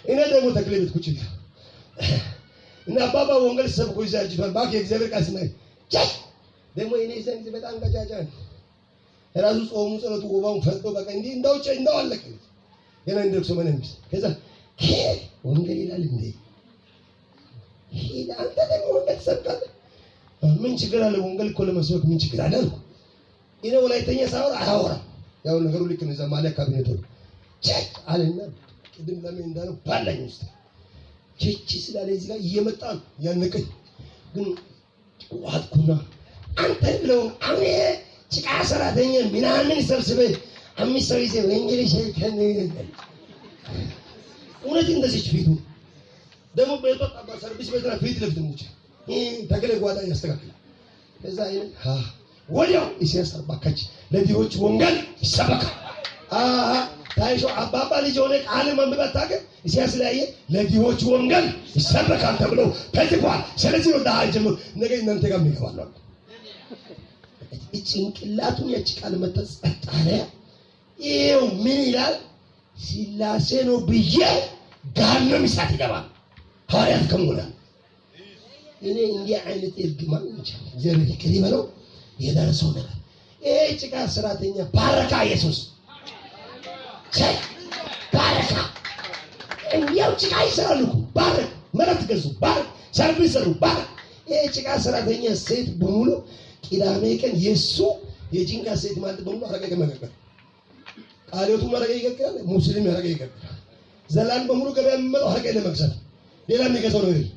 እኔ ደግሞ ተክሌ ቤት ቁጭ ብያለሁ። እና አባባ ወንጌል ሰብኮ ይዛ አርጅቷል። እባክህ የእግዚአብሔር ቃል ስናይ ቻይ ደግሞ እኔ ይዘን ጊዜ በጣም ቀጫጫ ነው። ራሱ ጾሙ ጸሎቱ ወባውን ፈጥቶ በቃ እንዲህ እንዳው እንዳው አለቀ። ገና እንደርሶ መነምስ ከዛ ወንጌል ይላል እንዴ ሄደ። አንተ ደግሞ ወንጌል ትሰብካለህ? ምን ችግር አለ? ወንጌል እኮ ለመስበክ ምን ችግር አለ አልኩ። እኔ ወላይተኛ ሳወራ አያወራም። ያው ነገሩ ልክ ነው። እዛ ማሊያ ካቢኔት ሆኖ ቸክ አለና ቅድም ለምን እንዳለው ባላኝ ውስጥ ቸች ስላለ እዚህ ጋር እየመጣ ነው ያነቀኝ። ግን ዋጥኩና አንተ ብለው አሁን ጭቃ ሰራተኛ ምናምን ሰብስበህ 5 ሰው ይዘህ ወንጌል ሸከን እውነት እንደዚች ፊቱ ደግሞ ቤቷ ጠባ ሰርቪስ ቤት ናት። ፊት ለፊት ነው ተክለ ጓዳ ያስተካክላል። ከዛ ይሄን ወዲያው ኢሳያስ 40 ለድሆች ወንጌል ይሰበካል። አሃ ታይሾ አባባ ልጅ ሆነ ቃል ማንበብ አታውቅም። ኢሳያስ ላይ ለድሆች ወንጌል ይሰበካል ተብሎ ተጽፏል። ስለዚህ ነው ድሀ ጀምሮ ነገ እናንተ ጋር የሚገባው አለ። ጭንቅላቱን ያቺ ቃል መታ ጸጥ አለ። ይኸው ምን ይላል? ስላሴ ነው ብዬ ገሃነም እሳት ይገባል። ሐዋርያት ከሞላ እኔ እንዲህ አይነት እርግማን ይቻላል። እግዚአብሔር ይቅር ይበለው። የደረሰው ነገር ይሄ ጭቃ ሰራተኛ ባረካ ኢየሱስ ቸይ ባረካ። እንዲያው ጭቃ ይሰራሉ እኮ ባረክ፣ መሬት ገዙ ባረክ፣ ሰርቪስ ሰሩ ባረክ። ይሄ ጭቃ ሰራተኛ ሴት በሙሉ ቅዳሜ ቀን የሱ የጂንካ ሴት ማለት በሙሉ አረቄ መጋገር፣ ቃልዮቱ አረቄ ይጋግራል፣ ሙስሊም አረቄ ይጋግራል። ዘላን በሙሉ ገበያ የሚመጣው አረቄ ለመግዛት ሌላ የሚገዛው ነው የለም።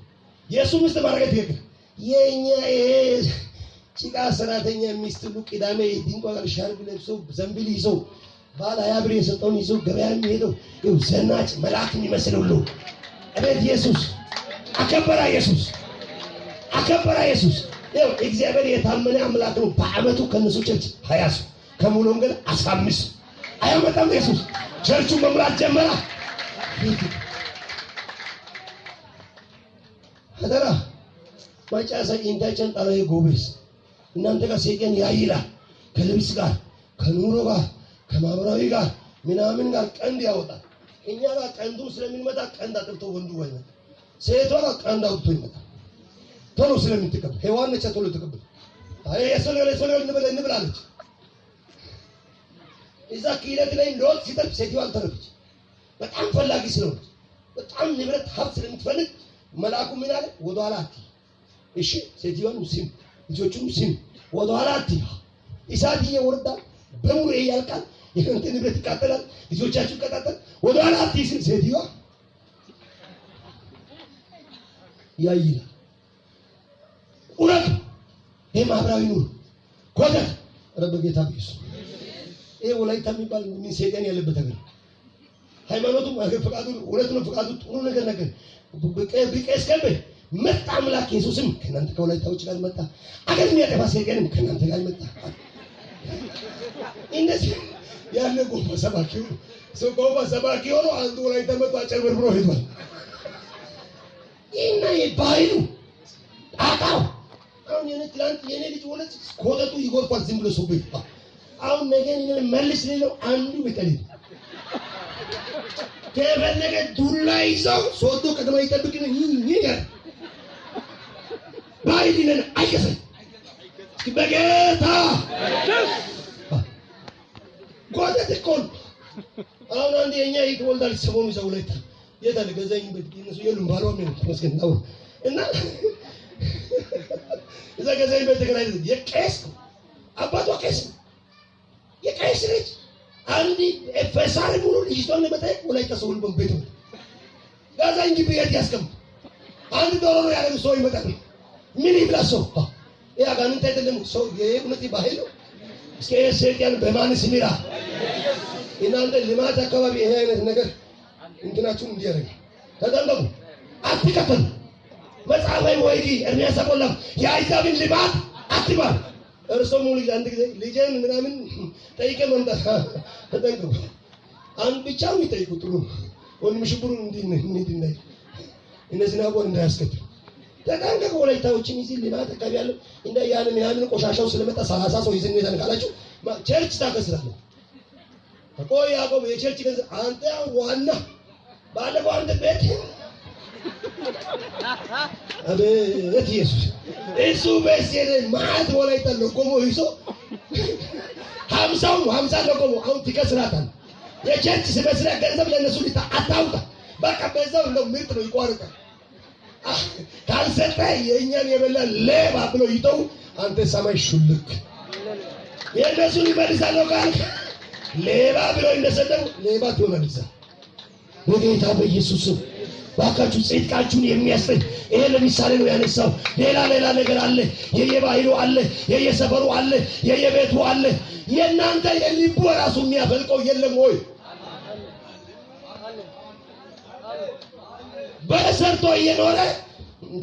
የሱ ሚስት አረቄ ትጋግራል። የኛ ይሄ ጭቃ ሰራተኛ ሚስት ሁሉ ቅዳሜ ድንኳ ጋር ሻርፕ ለብሶ ዘንቢል ይዞ ባለ 20 ብር የሰጠውን ይዞ ገበያ የሚሄደው ይኸው ዘናጭ መልአክ የሚመስል ሁሉ አቤት ኢየሱስ አከበራ፣ ኢየሱስ አከበራ፣ ኢየሱስ ይኸው እግዚአብሔር የታመነ አምላክ ነው። በአመቱ ከነሱ church 20 ሰው ከሙሉ ወንጌል 15 አያመጣም። ኢየሱስ ቸርቹ መምራት ጀመረ። አደራ ማጫሳ ኢንታችን ጣላይ ጎበዝ እናንተ ጋር ሰይጣን ያይላል። ከልብስ ጋር ከኑሮ ጋር ከማህበራዊ ጋር ምናምን ጋር ቀንድ ያወጣል። እኛ ጋር ቀንዱ ስለሚመጣ ቀንድ አጥብቶ ወንዱ ጋር ይመጣል። ሴቷ ጋር ቀንድ አውጥቶ ይመጣል። ቶሎ ስለምትቀበል ሔዋን ነች ቶሎ ተቀበል። አይ ያስፈልጋል ያስፈልጋል እንበል እንብላለች። እዛ ኪለት ላይ ሎጥ ሲተርፍ ሴትዮዋ አልተረፈች። በጣም ፈላጊ ስለሆነች በጣም ንብረት ሀብት ስለምትፈልግ መልአኩ ምን አለ? ወደኋላ አትይ። እሺ ሴትዮዋንም ስም ልጆቹንም ስም ወደኋላ አትይ። እሳት እየወረዳ በሙሉ ያልቃል። የእናንተ ንብረት ይቃጠላል፣ ልጆቻችሁ ይቃጠላል። ወደኋላ አትይ ሲል ሴትዮዋ ያይላል። እውነት ይሄ ማህበራዊ ኑሮ ኮተት። ኧረ በጌታ በኢየሱስ ይሄ ወላይታ የሚባል ምን ሰይጣን ያለበት ሀገር ሃይማኖቱ ፍቃዱ እውነት ነው። ፍቃዱ ጥሩ ነገር ነገር ቢቀስ ከበ መጣ አምላክ ኢየሱስም ከእናንተ ከወላይታዎች ጋር መጣ። አገር የሚያጠፋ ሰይጣንም ከእናንተ ጋር መጣ። እንደዚህ ያለ ጎፋ ሰባኪ ሆኖ ሰው ጎፋ ሰባኪ ሆኖ አንዱ ወላይታ መጥቶ አጨበርብሮ ሄዷል። ይህና የባህሉ ጣጣው አሁን የኔ ትላንት የኔ ልጅ ወለች ኮተቱ ይጎርፋል ዝም ብሎ ሰው ቤት አሁን ነገ እኔን መልስ ሌለው አንዱ ቢጠልኝ ከፈለገ ዱላ ይዘው ሶዶ ከተማ ይጠብቅ ነው ይሄ ባይል ነን አይገሰኝ በጌታ ኮተት እኮ ነው። አሁን አንድ የኛ ይወልዳል ሰሞኑ ይዘው ወላይታ የት አለ ገዛኝ ቤት እነሱ የሉም ባሏም የለም ተመስገን ነው እና እዛ ገዛኝ ቤት ተገናኝተን የቄስ አባቷ ቄስ ነው። የቄስ ልጅ አንድ ኤፌሳር ሙሉ ልጅቷን ለመጠየቅ ወላይታ ሰው ሁሉ ቤት ነው። ጋዛኝ ግቢ የት ያስቀምጥ? አንድ ዶሮ ነው ያለው ሰው ይመጣል። ምን ይብላ ሰው? ይሄ አጋንንት አይደለም ሰው የእውነት ባህል ነው። እስኪ ይሄ ሰይጣን በማን ስም ይላል? እናንተ ልማት አካባቢ ይሄ አይነት ነገር እንትናችሁን እንዲያደርግ ተጠንቀቁ፣ አትከተሉ። መጽሐፈይ ወይዲ ኤርምያስ አቆላም የአሕዛብን ልማት አትማር። እርሶ ሙሉ አንድ ጊዜ ልጄን ምናምን ጠይቄ መምጣት ተጠንቀቁ። አንድ ብቻውን ይጠይቁ ጥሩ ነው። ወንድም ሽብሩን እንዲህ እንዲህ እንዳይል እነዚህ ናቦን እንዳያስከትሉ ተጠንቀቁ። ወላይታዎችን ይዚ ልማት አካባቢ ያለው እንደ ያን ምናምን ቆሻሻው ስለመጣ 30 ሰው ይዘን እንሄዳለን ካላችሁ church ታከስራለህ። ቆይ ያዕቆብ የ church ገንዘብ አንተ ዋና ባለፈው አንተ ቤት አቤት ኢየሱስ እሱ ቤት ሲሄድ ማት ወላይታ ለቆሞ ይዞ 50 ለቆሞ አሁን ትከስራታለህ። የ church መስሪያ ገንዘብ ለእነሱ ልታ አታውጣ። በቃ በዛው እንደው ምርጥ ነው ይቋርጣል። ካልሰጠ የእኛን የበላ ሌባ ብሎ ይተው። አንተ ሰማይ ሹልክ የእነሱን ይመልሳለሁ ካልክ ሌባ ብሎ እንደሰደቡ ሌባ ትሆናለህ። እዛ በጌታ በኢየሱስ ስም ባካችሁ ጽድቃችሁን የሚያስጠኝ ይሄ ለምሳሌ ነው ያነሳው። ሌላ ሌላ ነገር አለ። የየባህሉ አለ፣ የየሰፈሩ አለ፣ የየቤቱ አለ። የእናንተ የልቡ ራሱ የሚያፈልቀው የለም ወይ? በሰርቶ እየኖረ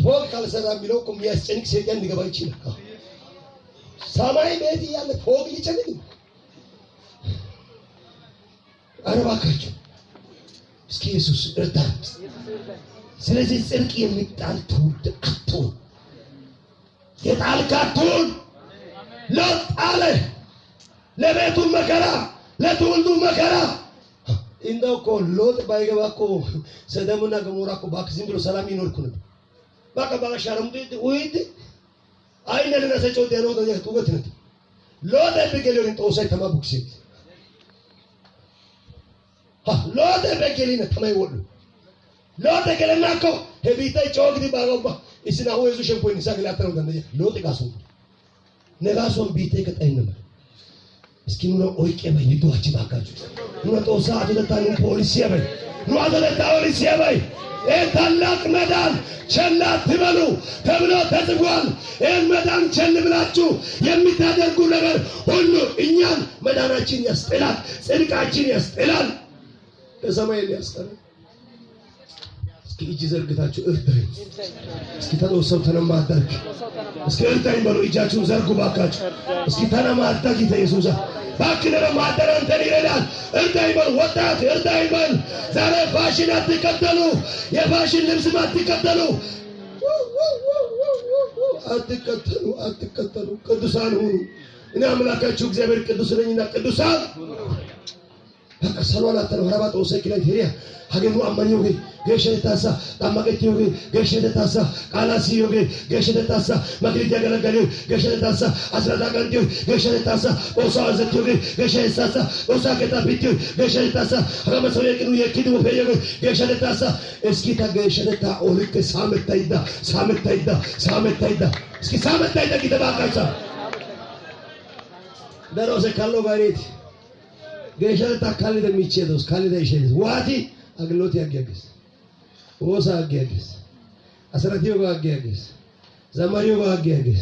ፎቅ ካልሰራ የሚለው እኮ የሚያስጨንቅ ሰይጣን ሊገባ ይችላል። ሰማይ ቤት እያለ ፎቅ ሊጨንቅ። ኧረ እባካችሁ እስኪ ኢየሱስ እርዳን። ስለዚህ ጽድቅ የሚጣል ትውልድ አትሁን። የጣልክ አትሁን። ሎጥ አለ ለቤቱ መከራ፣ ለትውልዱ መከራ። እንደው እኮ ሎጥ ባይገባ እኮ ሰዶምና ገሞራ እኮ እባክህ ዝም ብሎ ሰላም ይኖር እኮ ነበር። በቃ ባሻረም ውይድ አይነ ለነሰጨው ደሮ ጡበት ነት ሎጥ በገሊን ጦሳይ ተማቡክሴ ሎጥ በገሊን ተማይወሉ ሎጥ ገለናኮ ሄቢታይ ጮግዲ ባጋባ እስና ወይዙ ሸምፖይን ሳግላተው ደንደ ሎጥ ጋሱ ነጋሶን ቢቴ ከጣይነማ እስኪ ኑና ኦይቄ በይ ይዱዋች ባካችሁ ኑና ጦሳ አቶተታኑ ፖሊስ ያበይ ኑ አቶተታ ፖሊስ ያበይ። ይህ ታላቅ መዳን ቸል አትበሉ ተብሎ ተጽፏል። ይህን መዳን ቸል ብላችሁ የሚታደርጉ ነገር ሁሉ እኛን መዳናችን ያስጥላል፣ ጽድቃችን ያስጥላል፣ ከሰማይ ሊያስቀር። እስኪ እጅ ዘርግታችሁ እርዳኝ። እስኪ ተነሰው ተነማዳክ እስኪ እርዳኝ በሉ። እጃችሁን ዘርጉ ባካችሁ። እስኪ ተነማዳክ ኢየሱስ ባክ ለማደር አንተን ይረዳል። እርዳኝ በሉ ወጣት፣ እርዳኝ በል። ዛሬ ፋሽን አትከተሉ፣ የፋሽን ልብስም አትከተሉ፣ አትከተሉ፣ አትከተሉ። ቅዱሳን ሁኑ። እኔ አምላካችሁ እግዚአብሔር ቅዱስ ነኝና ቅዱሳን በቃ ሰሏላተነ ሀረባ ጦሰ ኪላይ ሄሪያ ሀገሩ አማኞጌ ጌሸታሳ ጠማቀቲዮጌ ጌሸታሳ ቃላሲዮጌ ጌሸታሳ መክሊት ያገለገሌ ጌሸታሳ አስራታ ቀንቲዮ ጌሸታሳ ጦሳ አዘቲዮጌ ጌሸታሳ ጦሳ ከታፊቲዮ ጌሸታሳ ሀገመሰው የቅኑ የኪዱ ወፈዮጌ ጌሸታሳ እስኪ ታጌሸታ ኦልክ ሳመታይዳ ሳመታይዳ ሳመታይዳ እስኪ ሳመታይዳ ኪተባቃቻ ደሮሰ ካሎ ጋሬት ጌሸታ ካልደ ሚቼዶስ ካልደ ይሸይስ ዋቲ አግሎት ያገግስ ወሳ አገግስ አስራቲዮ አገግስ ዘማሪዮ አገግስ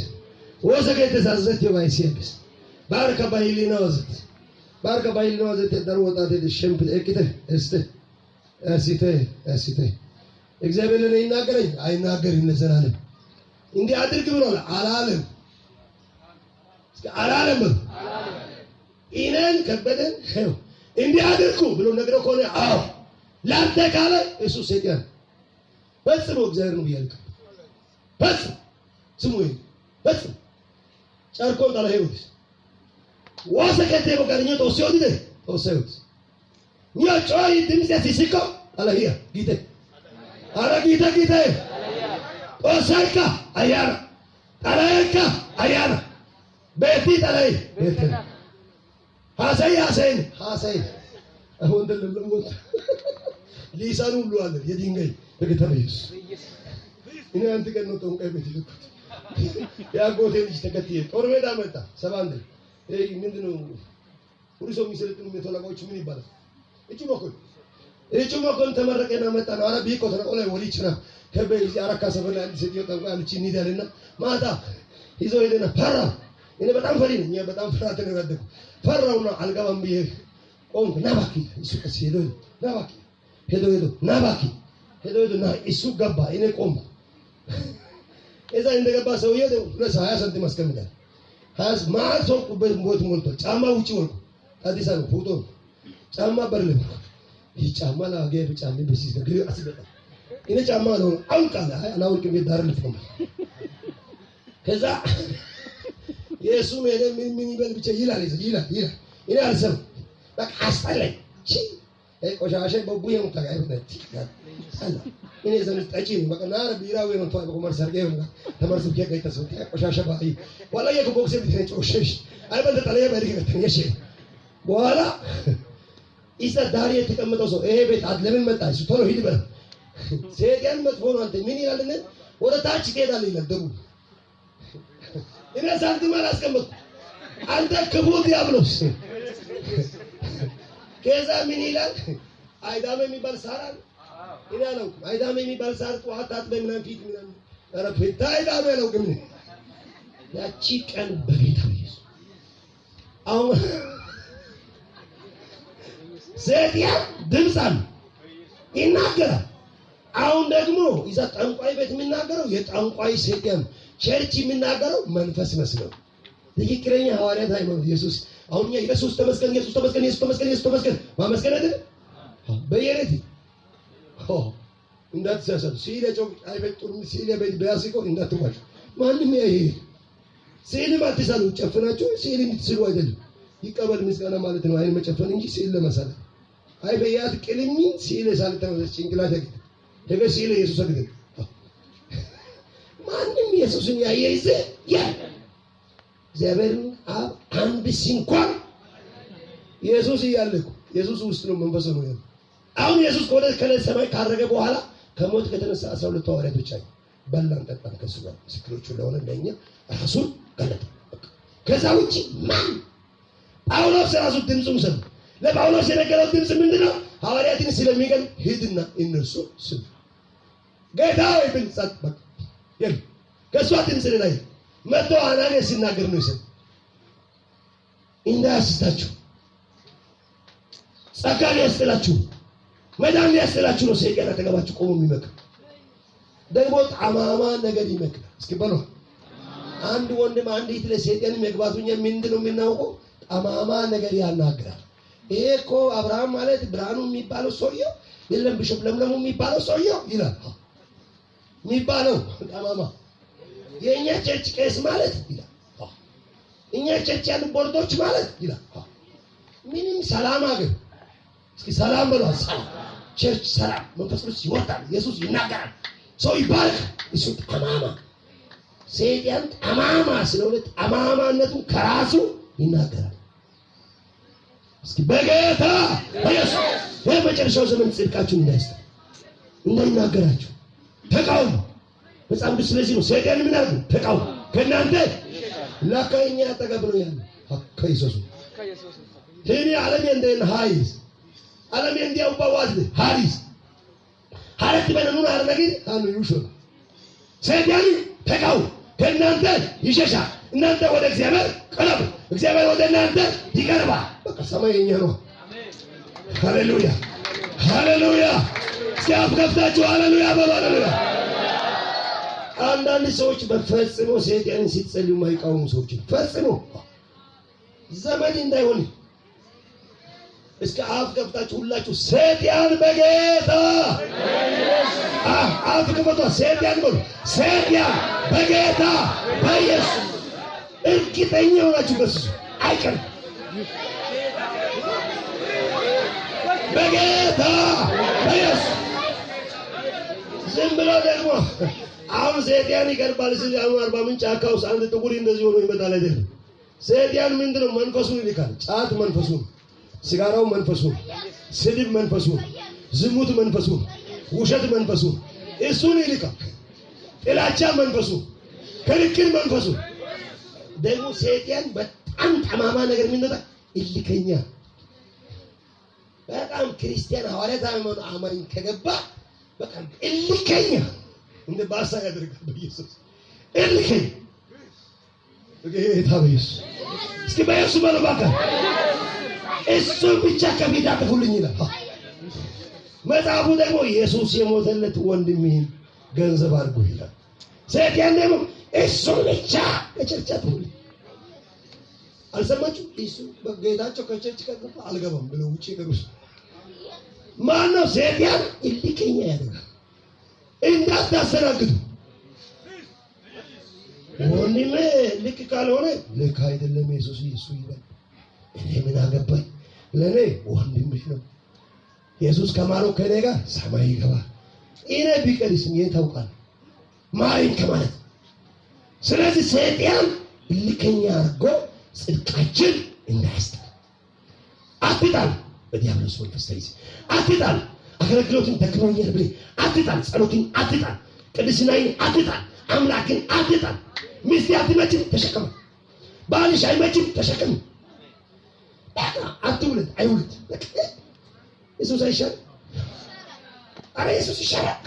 ወሳ ከተሳዘት ይዋይስ ባርከ ባይሊና ወዘት ባርከ ባይሊና ወዘት ደር ወጣት ሸምፕ እቅተ እስተ እስተ እስተ እግዚአብሔር ለኔ ይናገረኝ አይናገርም ለዘላለም። እንዲህ አድርግ ብሏል አላለም። እስኪ አላለም። ኢነን ከበደን ሄው እንዲህ አድርጉ ብሎ ነግሮ ከሆነ አዎ ላንተ ካለ እሱ ሰይጣን ፈጽሞ እግዚአብሔር ነው ብያለሁ። ፈጽሞ ስሙ ይሄ ፈጽሞ ጨርቆን ታላ ሄውስ ዋሰከተ በጋርኞ ተወሰው ዲደ ተወሰው ኛ ጮይ ድምጽ ሲስቆ አላሂያ ጊቴ አረ ጊቴ ጊቴ ኦሰካ አያና ታላካ አያና ቤቲ ታላይ ቤቲ ሀሰይ ሀሰይን ሀሰይ አሁን ደለም ሊሳኑ ሁሉ አለ የድንጋይ በጌታ በኢየሱስ። እኔ አንተ ቀን ነው ጠንቋይ ቤት ይልኩት ያጎቴ ልጅ ተከትዬ ጦር ሜዳ መጣ 71 ይሄ ምንድነው ሁሉ ሰው የሚሰለጥኑ ሜቶላጋዎች ምን ይባላል? እጩ መኮን ተመረቀና መጣ ነው። አረ ቢቆ ተነቆለ ወሊችና ከበይ አራካ ሰፈር ላይ አንድ ሴትዮ ጠንቋይ አለች እንሂዳልና ማታ ይዞ ሄደና ፈራ። እኔ በጣም ፈሪ ነኝ። እኛ በጣም ፍርሃት ነው ያደኩ። ፈራውና አልገባም ብዬ ቆምኩ። ና እባክህ እሱ ቀስ ሄዶ ና እባክህ ሄዶ ሄዶ ና እባክህ ሄዶ ሄዶ ና እሱ ገባ። እኔ ቆምኩ። እዛ እንደገባ ሰውዬው 20 ሳንቲም አስቀምጣል። ማዕት ሰው በት ሞልቷል። ጫማ ውጪ ወልቁ አዲስ አበባ ፎቶ ጫማ በርለ ይህ ጫማ ላገ ጫማ በሲስ ግሪ አስበጣ እኔ ጫማ ነው አውልቃለ አላውልቅም ዳር ልፍቀም። ከዛ የእሱ ሄደ ምን ምን ይበል ብቻ ይላል ይላል ይላል። እኔ አልሰማም፣ በቃ አስጠላኝ። ቺ ቆሻሻ በጉ የምታጋ አላ እኔ ዘንድ ጠጪ ነው በቃ ናረ ቢራ ወይ ነው ተዋይ በቁመር ሰርጌ ነው ተመርሱ ከ ከይተሰው ቆሻሻ ባይ ወላ የኮ ቦክስ ቢተን ጮሸሽ አይበል ተጠለየ በርግ ከተን የሽ በኋላ ኢሳ ዳር የተቀመጠው ሰው ይሄ ቤት ለምን መጣ? እሱ ቶሎ ሂድ በለው። ሰይጣን መጥፎ ነው። አንተ ምን ይላል? ወደ ታች ትሄዳለህ ይላል ደቡብ። እኔ ሳንቲም አላስቀመጥኩም። አንተ ክፉ ዲያብሎስ። ከዛ ምን ይላል? አይዳሜ የሚባል ሳር አለ። እኔ አላውቅም። አይዳሜ የሚባል ሳር ጠዋት ታጥበህ ምናምን ፊት ምናምን፣ ኧረ ፊት አይዳሜ አላውቅም። ያቺ ቀን በጌታ ኢየሱስ አሁን ሰይጣን ድምፅ አለ ይናገራል። አሁን ደግሞ ይዛ ጠንቋይ ቤት የሚናገረው የጠንቋይ ሰይጣን፣ church የሚናገረው መንፈስ መስለው ትክክለኛ ሐዋርያት ሃይማኖት ኢየሱስ። አሁን እኛ ኢየሱስ ተመስገን፣ ኢየሱስ ተመስገን፣ ኢየሱስ ተመስገን፣ ኢየሱስ ተመስገን ማመስገን አይደል? በየሬት እንዳትሳሳቱ። ሲል ጮክ አይበጥሩም ሲል ቤት ቢያስቆ እንዳትዋሹ። ማንም ያይ ስዕልም አትሳሉ። ጨፍናችሁ ስዕል እንድትስሉ አይደለም። ይቀበል ምስጋና ማለት ነው። አይን መጨፈን እንጂ ስዕል ለመሳል አይ በያት ቅልኝ ስዕል ሳልተ ጭንቅላት ያግድ ሄገ ስዕል ኢየሱስ አግድ። ማንም ኢየሱስን ያየ ይዘ ያ እግዚአብሔርን አብ አንድ ሲንኳን ኢየሱስ እያለ እኮ ኢየሱስ ውስጥ ነው መንፈስ ነው ያለው። አሁን ኢየሱስ ወደ ከላይ ሰማይ ካረገ በኋላ ከሞት ከተነሳ 12 ሐዋርያት ብቻ በላን ጠጣን ከእሱ ጋር ምስክሮቹ ለሆነ ለእኛ ራሱን ገለጠ። ከዛ ውጭ ማን ጳውሎስ ራሱ ድምፁን ሰማ። ለጳውሎስ የነገረው ድምፅ ምንድነው? ሐዋርያትን ስለሚገል ሂድና እነርሱ ስም ጌታ ሆይ ብል ጸጥ በቃ የለም። ከእሷ ድምፅ ሌላ የለም። መጥቶ አናንያስ ሲናገር ነው የሰማው። እንዳያስታችሁ፣ ጸጋ ሊያስጥላችሁ፣ መዳን ሊያስጥላችሁ ነው ሰይጣን አጠገባችሁ ቆሞ የሚመክር። ደግሞ ጠማማ ነገር ይመክራል። እስኪ በሉ አንድ ወንድም አንድ እህት ለሰይጣን መግባቱኛ ምንድን ነው የምናውቀው? ጠማማ ነገር ያናግራል። ይሄ እኮ አብርሃም ማለት ብርሃኑ የሚባለው ሰውየው የለም ቢሾፕ ለምለሙ የሚባለው ሰውየው ይላል የሚባለው ጠማማ የእኛ church ቄስ ማለት ይላል። እኛ church ያሉ ቦርዶች ማለት ይላል። ምንም ሰላም አገር እስኪ ሰላም በሉ። ሰላም church ሰላም፣ መንፈስ ቅዱስ ይወርዳል፣ ኢየሱስ ይናገራል፣ ሰው ይባረክ። እሱ ጠማማ ሰይጣን ጠማማ ስለሆነ ጠማማነቱን ከራሱ ይናገራል። እስኪ በጌታ በኢየሱስ በመጨረሻው ዘመን ጽድቃችሁን እንዳይስት እንዳይናገራችሁ ተቃውሙ። መጽሐፍ ቅዱስ ስለዚህ ነው ሰይጣን ምን አድርጉ? ተቃውሙ፣ ከእናንተ ለካ እኛ አጠገብ ነው ያለው። ከኢየሱስ እኔ ዓለም እንደን ሃይስ ዓለም እንዲያው ባዋዝ ሃሪስ ሀረት በነኑን አረነግ አኑ ይውሾ ሰይጣን ተቃውሙ፣ ከእናንተ ይሸሻል። እናንተ ወደ እግዚአብሔር ቅረቡ፣ እግዚአብሔር ወደ እናንተ ይቀርባል። በቃ ሰማይ የኛ ነው። ሃሌሉያ ሃሌሉያ። እስኪ አፍ ከፍታችሁ ሃሌሉያ በሉ። ሃሌሉያ። አንዳንድ ሰዎች በፈጽሞ ሰይጣንን ሲጸልዩ የማይቃወሙ ሰዎች ፈጽሞ ዘመድ እንዳይሆን። እስከ አፍ ከፍታችሁ ሁላችሁ ሰይጣን በጌታ አፍ ክፈቷ። ሰይጣን በሉ። ሰይጣን በጌታ በኢየሱስ እርግጠኛ ሆናችሁ ገስጹ። አይቀርም በጌታ በኢየሱስ። ዝም ብሎ ደግሞ አሁን ሰይጣን ይቀርባል ሲል አሁን አርባ ምንጭ ጫካ ውስጥ አንድ ጥቁር እንደዚህ ሆኖ ይመጣል አይደለም። ሰይጣን ምንድነው? መንፈሱን ይልካል። ጫት መንፈሱ፣ ሲጋራው መንፈሱ፣ ስድብ መንፈሱ፣ ዝሙት መንፈሱ፣ ውሸት መንፈሱ እሱን ይልካል። ጥላቻ መንፈሱ፣ ክርክር መንፈሱ። ደግሞ ሰይጣን በጣም ጠማማ ነገር የሚመጣ እልከኛ በጣም ክርስቲያን ሐዋርያት ሃይማኖት አማኝ ከገባ በቃ እልከኛ እንደ ባሳ ያደርጋል። በኢየሱስ እልከኛ ጌታ በኢየሱስ እስኪ በኢየሱስ በሉ እባክህ። እሱን ብቻ ከፊት አጥፉልኝ ይላል። መጽሐፉ ደግሞ ኢየሱስ የሞተለት ወንድምህን ገንዘብ አድርጎ ይላል። ሰይጣን ደግሞ እሱን ብቻ ከ church አትውል። አልሰማችሁ? እሱ በጌታቸው ከ church ከገባ አልገባም ብለው ውጪ ገሩስ ማነው? ሰይጣን እልከኛ ያደርጋል። እንዳታሰናግዱ ወንድሜ፣ ልክ ካልሆነ ልክ አይደለም ኢየሱስ ኢየሱስ ይበል። እኔ ምን አገባኝ? ለእኔ ወንድምሽ ነው። ኢየሱስ ከማረው ከእኔ ጋር ሰማይ ይገባል። እኔ ቢቀርስም የት ታውቃለህ? ማረኝ ከማለት። ስለዚህ ሰይጣን እልከኛ አድርጎ ጽድቃችን እንዳያስጥል አትጣል። በዲያብሎስ መንፈስ ተይዘህ አትጣል። አገልግሎትን ደክሞኛል ብለህ አትጣል። ጸሎትን አትጣል። ቅድስናዬን አትጣል። አምላክን አትጣል። ሚስቴ አትመችም፣ ተሸከመ። ባልሽ አይመችም፣ ተሸከም። በቃ አትውለድ፣ አይውለድ። በቃ ኢየሱስ አይሻልም? አረ ኢየሱስ ይሻላል።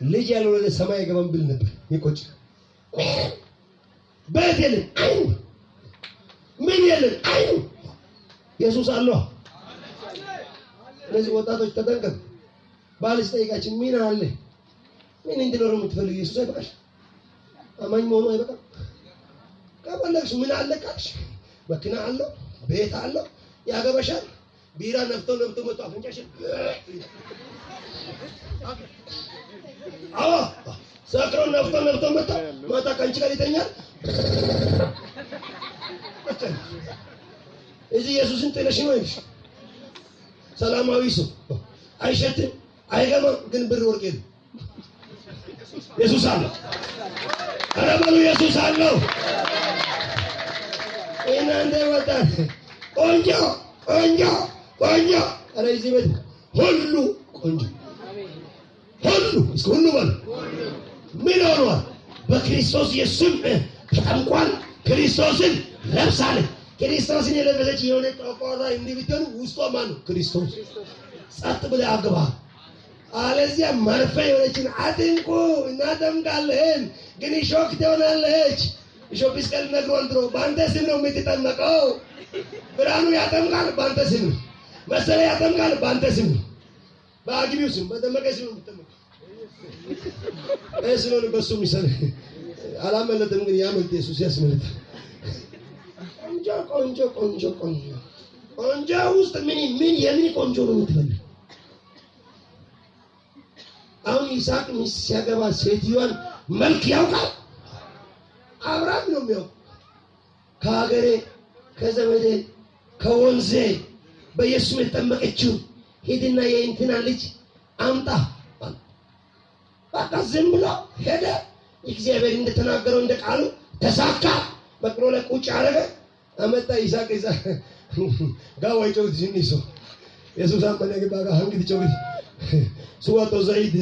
ልጅ ያልወለደ ሰማይ አይገባም ብል ነበር ይቆጭ። ቤት የለም አይኑ፣ ምን የለም አይኑ። ኢየሱስ አለ። እነዚህ ወጣቶች ተጠንቀቁ። ባል ሲጠይቃችን ምን አለ? ምን እንዲኖር የምትፈልግ? ኢየሱስ አይበቃሽ? አማኝ መሆኑ አይበቃም? ከፈለግሽ ምን አለ ካልሽ መኪና አለው፣ ቤት አለው፣ ያገባሻል። ቢራ ነፍቶ ነፍቶ መጥቶ አፍንጫሽን አዎ ሰክሮ ነፍቶ ነፍቶ መጥቶ ማታ ከአንቺ ጋር ይተኛል። እዚህ ኢየሱስን ጥለሽ ነው አይልሽ። ሰላማዊ ሰው አይሸትም፣ አይገባም፣ ግን ብር ወርቅ የለም። ኢየሱስ አለው። ኧረ በሉ ኢየሱስ አለው። እናንተ ወጣት ቆንጆ ቆንጆ ቆንጆ፣ ኧረ እዚህ ቤት ሁሉ ቆንጆ ሁሉ እስከ ሁሉ በሉ ምን ሆኗል? በክርስቶስ ኢየሱስም ተጠምቋል። ክርስቶስን ለብሳለች። ክርስቶስን የለበሰች የሆነ ጠቋራ እንዲህ ብትሆን ውስጧ ማን ነው? ክርስቶስ። ጸጥ ብለህ አግባ። አለዚያ መርፌ የሆነችን አጥንቁ እናጠምቃለን፣ ግን እሾክ ትሆናለች። እሾህ ቢስቀል ነግሯል ድሮ። በአንተ ስም ነው የምትጠመቀው። ብርሃኑ ያጠምቃል፣ በአንተ ስም ነው። መሰለ ያጠምቃል፣ በአንተ ስም ነው። በአግቢው ስም በደመቀ ስም ነው የምትጠመቀው። ይህ ስለሆነ በሱ የሚሰል አላመለጥም፣ ግን ያመልጥ ኢየሱስ ያስመልጣል። ቆንጆ ቆንጆ ቆንጆ ቆንጆ ቆንጆ ውስጥ ምን ምን የምን ቆንጆ ነው የምትፈልግ? አሁን ይስሐቅ ሚስት ሲያገባ ሴትዮዋን መልክ ያውቃል። አብርሃም ነው የሚያውቅ። ከሀገሬ ከዘመዴ ከወንዜ በኢየሱስ የተጠመቀችው ሂድና የእንትና ልጅ አምጣ። በቃ ዝም ብሎ ሄደ። እግዚአብሔር እንደተናገረው እንደ ቃሉ ተሳካ። በቅሎ ላይ ቁጭ አደረገ፣ አመጣ። ይስሐቅ ይዛ ጋዋይ ጨውት ዝኒሶ ኢየሱስ አመነ ግባ ሀንግት ጨውት ስዋጦ ዘይት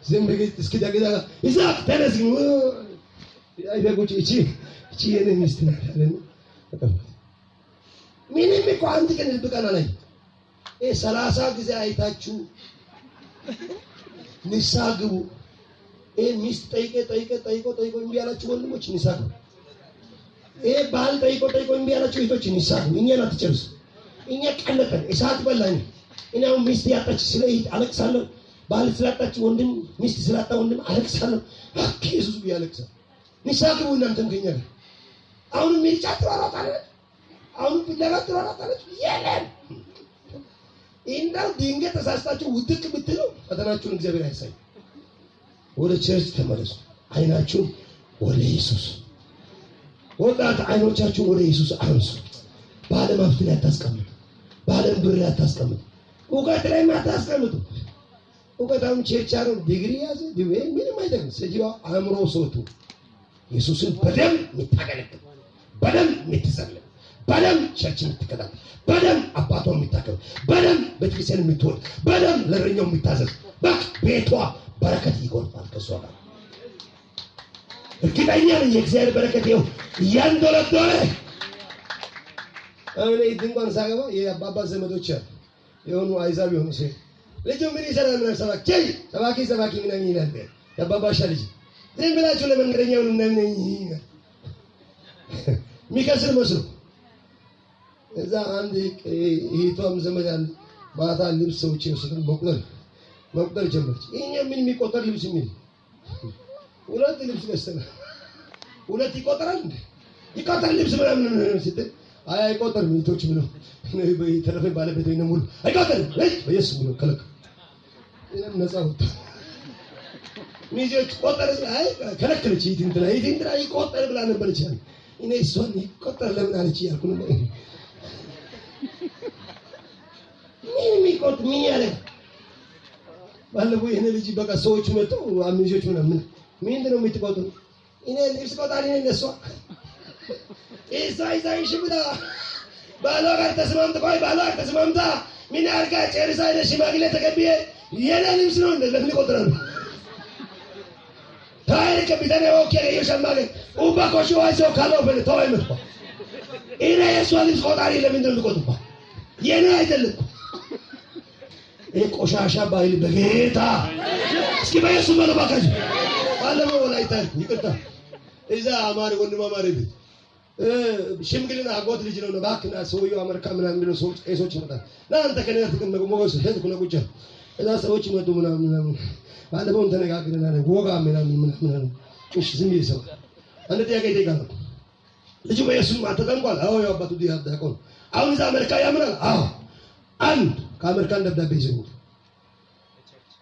ዝም ብግት እስኪ ዳግዳ ይስሐቅ ተነስ አይበቁጭ እቺ እቺ የኔ ሚስት ናት አለና ተቀበለ። ምንም እኮ አንድ ቀን ልብ ቀን አላየም። ይሄ 30 ጊዜ አይታችሁ ንስሐ ግቡ። ይሄ ሚስት ጠይቄ ጠይቄ ጠይቆ ጠይቆ እምቢ ያላችሁ ወንድሞች ንስሐ ግቡ። ይሄ ባል ጠይቆ ጠይቆ እምቢ ያላችሁ እህቶች ንስሐ ግቡ። እኛን አትጨርሱ። እኛ ቀለጠን፣ እሳት በላን። እኔ አሁን ሚስት ያጣች ስለ እህት አለቅሳለሁ። ባል ስላጣች ወንድም፣ ሚስት ስላጣ ወንድም አለቅሳለሁ። እባክህ ኢየሱስ ብዬ አለቅሳለሁ። ንስሐ ግቡ እናንተም ከኛ ጋር። አሁንም ምርጫ ትሯሯጣለች፣ አሁንም ፍለጋ ትሯሯጣለች። የለም እንዳው ድንገት ተሳስታችሁ ውድቅ ብትሉ ፈተናችሁን እግዚአብሔር ያሳይ። ወደ church ተመለሱ። አይናችሁን ወደ ኢየሱስ፣ ወጣት አይኖቻችሁን ወደ ኢየሱስ አንሱ። በዓለም ሀብት ላይ አታስቀምጡ። በዓለም ብር ላይ አታስቀምጡ። እውቀት ላይ አታስቀምጡ። እውቀት አሁን church አሁን ዲግሪ ያዘ ምንም አይጠቅም። ሴትዮዋ አእምሮ ሰውቱ ኢየሱስን በደንብ የምታገለግል፣ በደንብ የምትጸልይ፣ በደንብ church የምትከታተል፣ በደንብ አባቷ የምታከብር፣ በደንብ ቤተክርስቲያን የምትወድ፣ በደንብ ለእረኛው የምታዘዝ፣ በቃ ቤቷ በረከት ይጎርፋል ከእሷ ጋር። እርግጠኛ ነኝ የእግዚአብሔር በረከት ይኸው እያንዶለዶለ። አሁን እኔ ድንኳን ሳገባ የአባባ ዘመዶች አሉ የሆኑ አይዛብ የሆኑ ሴት ልጁ ምን ይሰራል ምናምን ሰባኪ ሰባኪ ሰባኪ ምናምን ይላል። የአባባሻ ልጅ ዝም ብላችሁ ለመንገደኛው ምናምን የሚከስር መስሎ እዛ አንድ እህቷም ዘመድ አለ። ማታ ልብስ ሰዎች ይወስዳል መቁጠር መቁጠር ጀመረች። ይሄኛ ምን የሚቆጠር ልብስ የሚል ሁለት ልብስ ገዝተናል። ሁለት ይቆጠራል እንዴ? ይቆጠር ልብስ ምናምን ስትል አይ አይቆጠርም። እህቶች ብሎ የተረፈኝ ባለቤት ነው ሙሉ አይቆጠርም። አይ በኢየሱስ ብሎ ከለከ። እኔም ነፃ ወጣ። ሚዜዎች ቆጠር አይ ከለከለች። ይሄ እንትና ይሄ እንትና ይቆጠር ብላ ነበረች። እኔ እሷን ይቆጠር ለምን አለች እያልኩ ነው። ምን የሚቆጥ ምን ያለ ባለፈው የኔ ልጅ በቃ ሰዎች መጥተው ሚዜዎች ምናምን ምንድን ነው የምትቆጥሩ? እኔ ልብስ ቆጣሪ ነኝ ለእሷ እሷ ይዛ እሺ ብላ ባሏ ጋር ተስማምታ ቆይ ባሏ ጋር ተስማምታ ምን አድርጋ ጨርሳ ሄደ ሽማግሌ ተቀብዬ የኔ ልብስ ነው እንደ ለምን ይቆጥራሉ? ታሪክ ቢተኔ ኦኬ የሸማገ ኡባ ኮሽ ዋይሶ ካለው በለ ተወይ መጥቶ እኔ የእሷ ልብስ ቆጣሪ ለምንድን ነው የሚቆጥሩባት? የኔ አይደለም። ይሄ ቆሻሻ ባህል በጌታ እስኪ በኢየሱስ በሉ እባካችሁ። ባለፈው ወላይታ ይቅርታ እዛ አማሪ ወንድም አማሪ ቤት ሽምግልና አጎት ልጅ ነው እባክህ ና ሰውየው አሜሪካ ምናምን ብሎ ሰዎች ቄሶች ይመጣል። ና አንተ ከእኔ ጋር ተቀመጥ ሞገስ ሄድኩ ነው ቁጭ እዛ ሰዎች መጡ ምናምን ምናምን ባለፈው ተነጋግረናል ወጋ ምናምን ምናምን እሺ ዝም ብዬ ሰው አንድ ጥያቄ እጠይቃለሁ። ልጁ በኢየሱስ ተጠምቋል? አዎ ያው አባቱ ዲያቆን። አሁን እዛ አሜሪካ ያምናል? አዎ። አንድ ከአሜሪካን ደብዳቤ ይዞ ይመጣል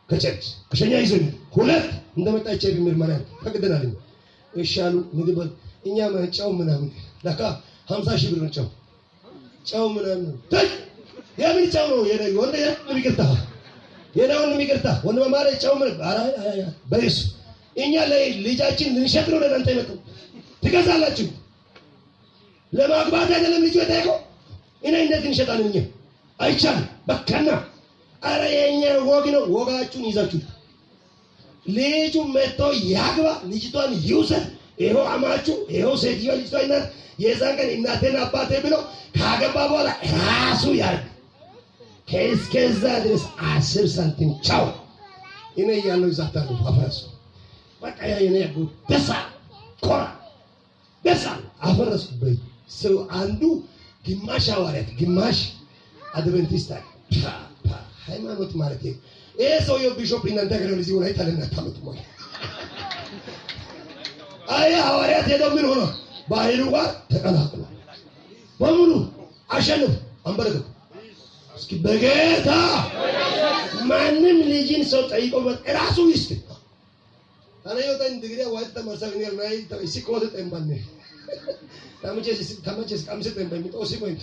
ከ church ከሸኛ ይዞ ይመጣል። ሁለት እንደመጣ ኤች አይ ቪ ምርመራ ፈቅደናል። እሺ አሉ። ምግብ እኛ ጨው ምናምን ለካ 50 ሺህ ብር ነው ጨው ጨው ምናምን ተይ የምን ጨው ነው? የኔ ወንድ ይቅርታ የኔ ወንድም ይቅርታ ወንድም አማረ ጨው ምን ኧረ በኢየሱስ እኛ ለልጃችን ልንሸጥ ነው ለእናንተ የመጣው ትገዛላችሁ። ለማግባት አይደለም ልጁ የጠየቀው። እኔ እንዴት እንሸጣለን? እኛ አይቻልም። በቃና ኧረ የኛ ወግ ነው። ወጋችሁን ይዛችሁ ልጁ መጥቶ ያግባ፣ ልጅቷን ይውሰድ። ይኸው አማችሁ፣ ይኸው ሴትዮዋ ልጅቷ እናት የዛን ቀን እናቴን አባቴ ብሎ ካገባ በኋላ ራሱ ያርግ። ከእስከዛ ድረስ 10 ሳንቲም ቻው። እኔ እያለሁ ይዛታሉ አፈረሱ። በቃ ያ የኔ አጎት ደስ አለ፣ ኮራ ደስ አለ። አፈረሱ። በይ ሰው አንዱ ግማሽ ሐዋርያት ግማሽ አድቨንቲስት አለ። ሃይማኖት ማለት ይሄ ሰውየው bishop እናንተ ሀገር ልጅ ወላይታ ለምን አታመጡም? አይ ሐዋርያት ሄደው ምን ሆኖ ባህሉ ጋር ተቀላቅሏል። በሙሉ አሸንፍ አንበረከኩ። እስኪ በጌታ ማንም ልጅን ሰው ጠይቆ ራሱ ይስጥ። ታናዮታን ዲግሪ ዋይት ተመርሳ ግን ናይ ሲቆት ጠንባነ ታመቼስ ታመቼስ ቀምስ ጠንባኝ ጦሲ ቆይት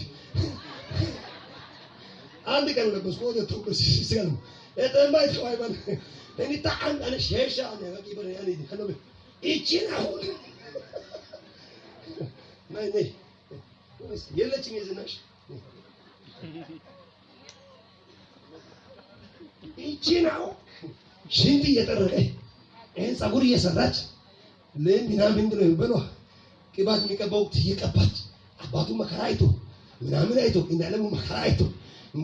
አንድ ቀን ለበስኩ ወደ ቶክስ ሲጋል እጠንባይ ተዋይባን እኔ ታን አነ ሸሻ አነ በቂ በረ ያኔ ከነበ እቺን አሁን ነይ ነይ የለችም የዝናሽ እቺን አሁን ሽንት እየጠረቀ ይሄን ፀጉር እየሰራች ለምናምን ምንድነው የሚበለው ቅባት የሚቀባው እየቀባች አባቱ መከራ አይቶ ምናምን አይቶ እንዳለሙ መከራ አይቶ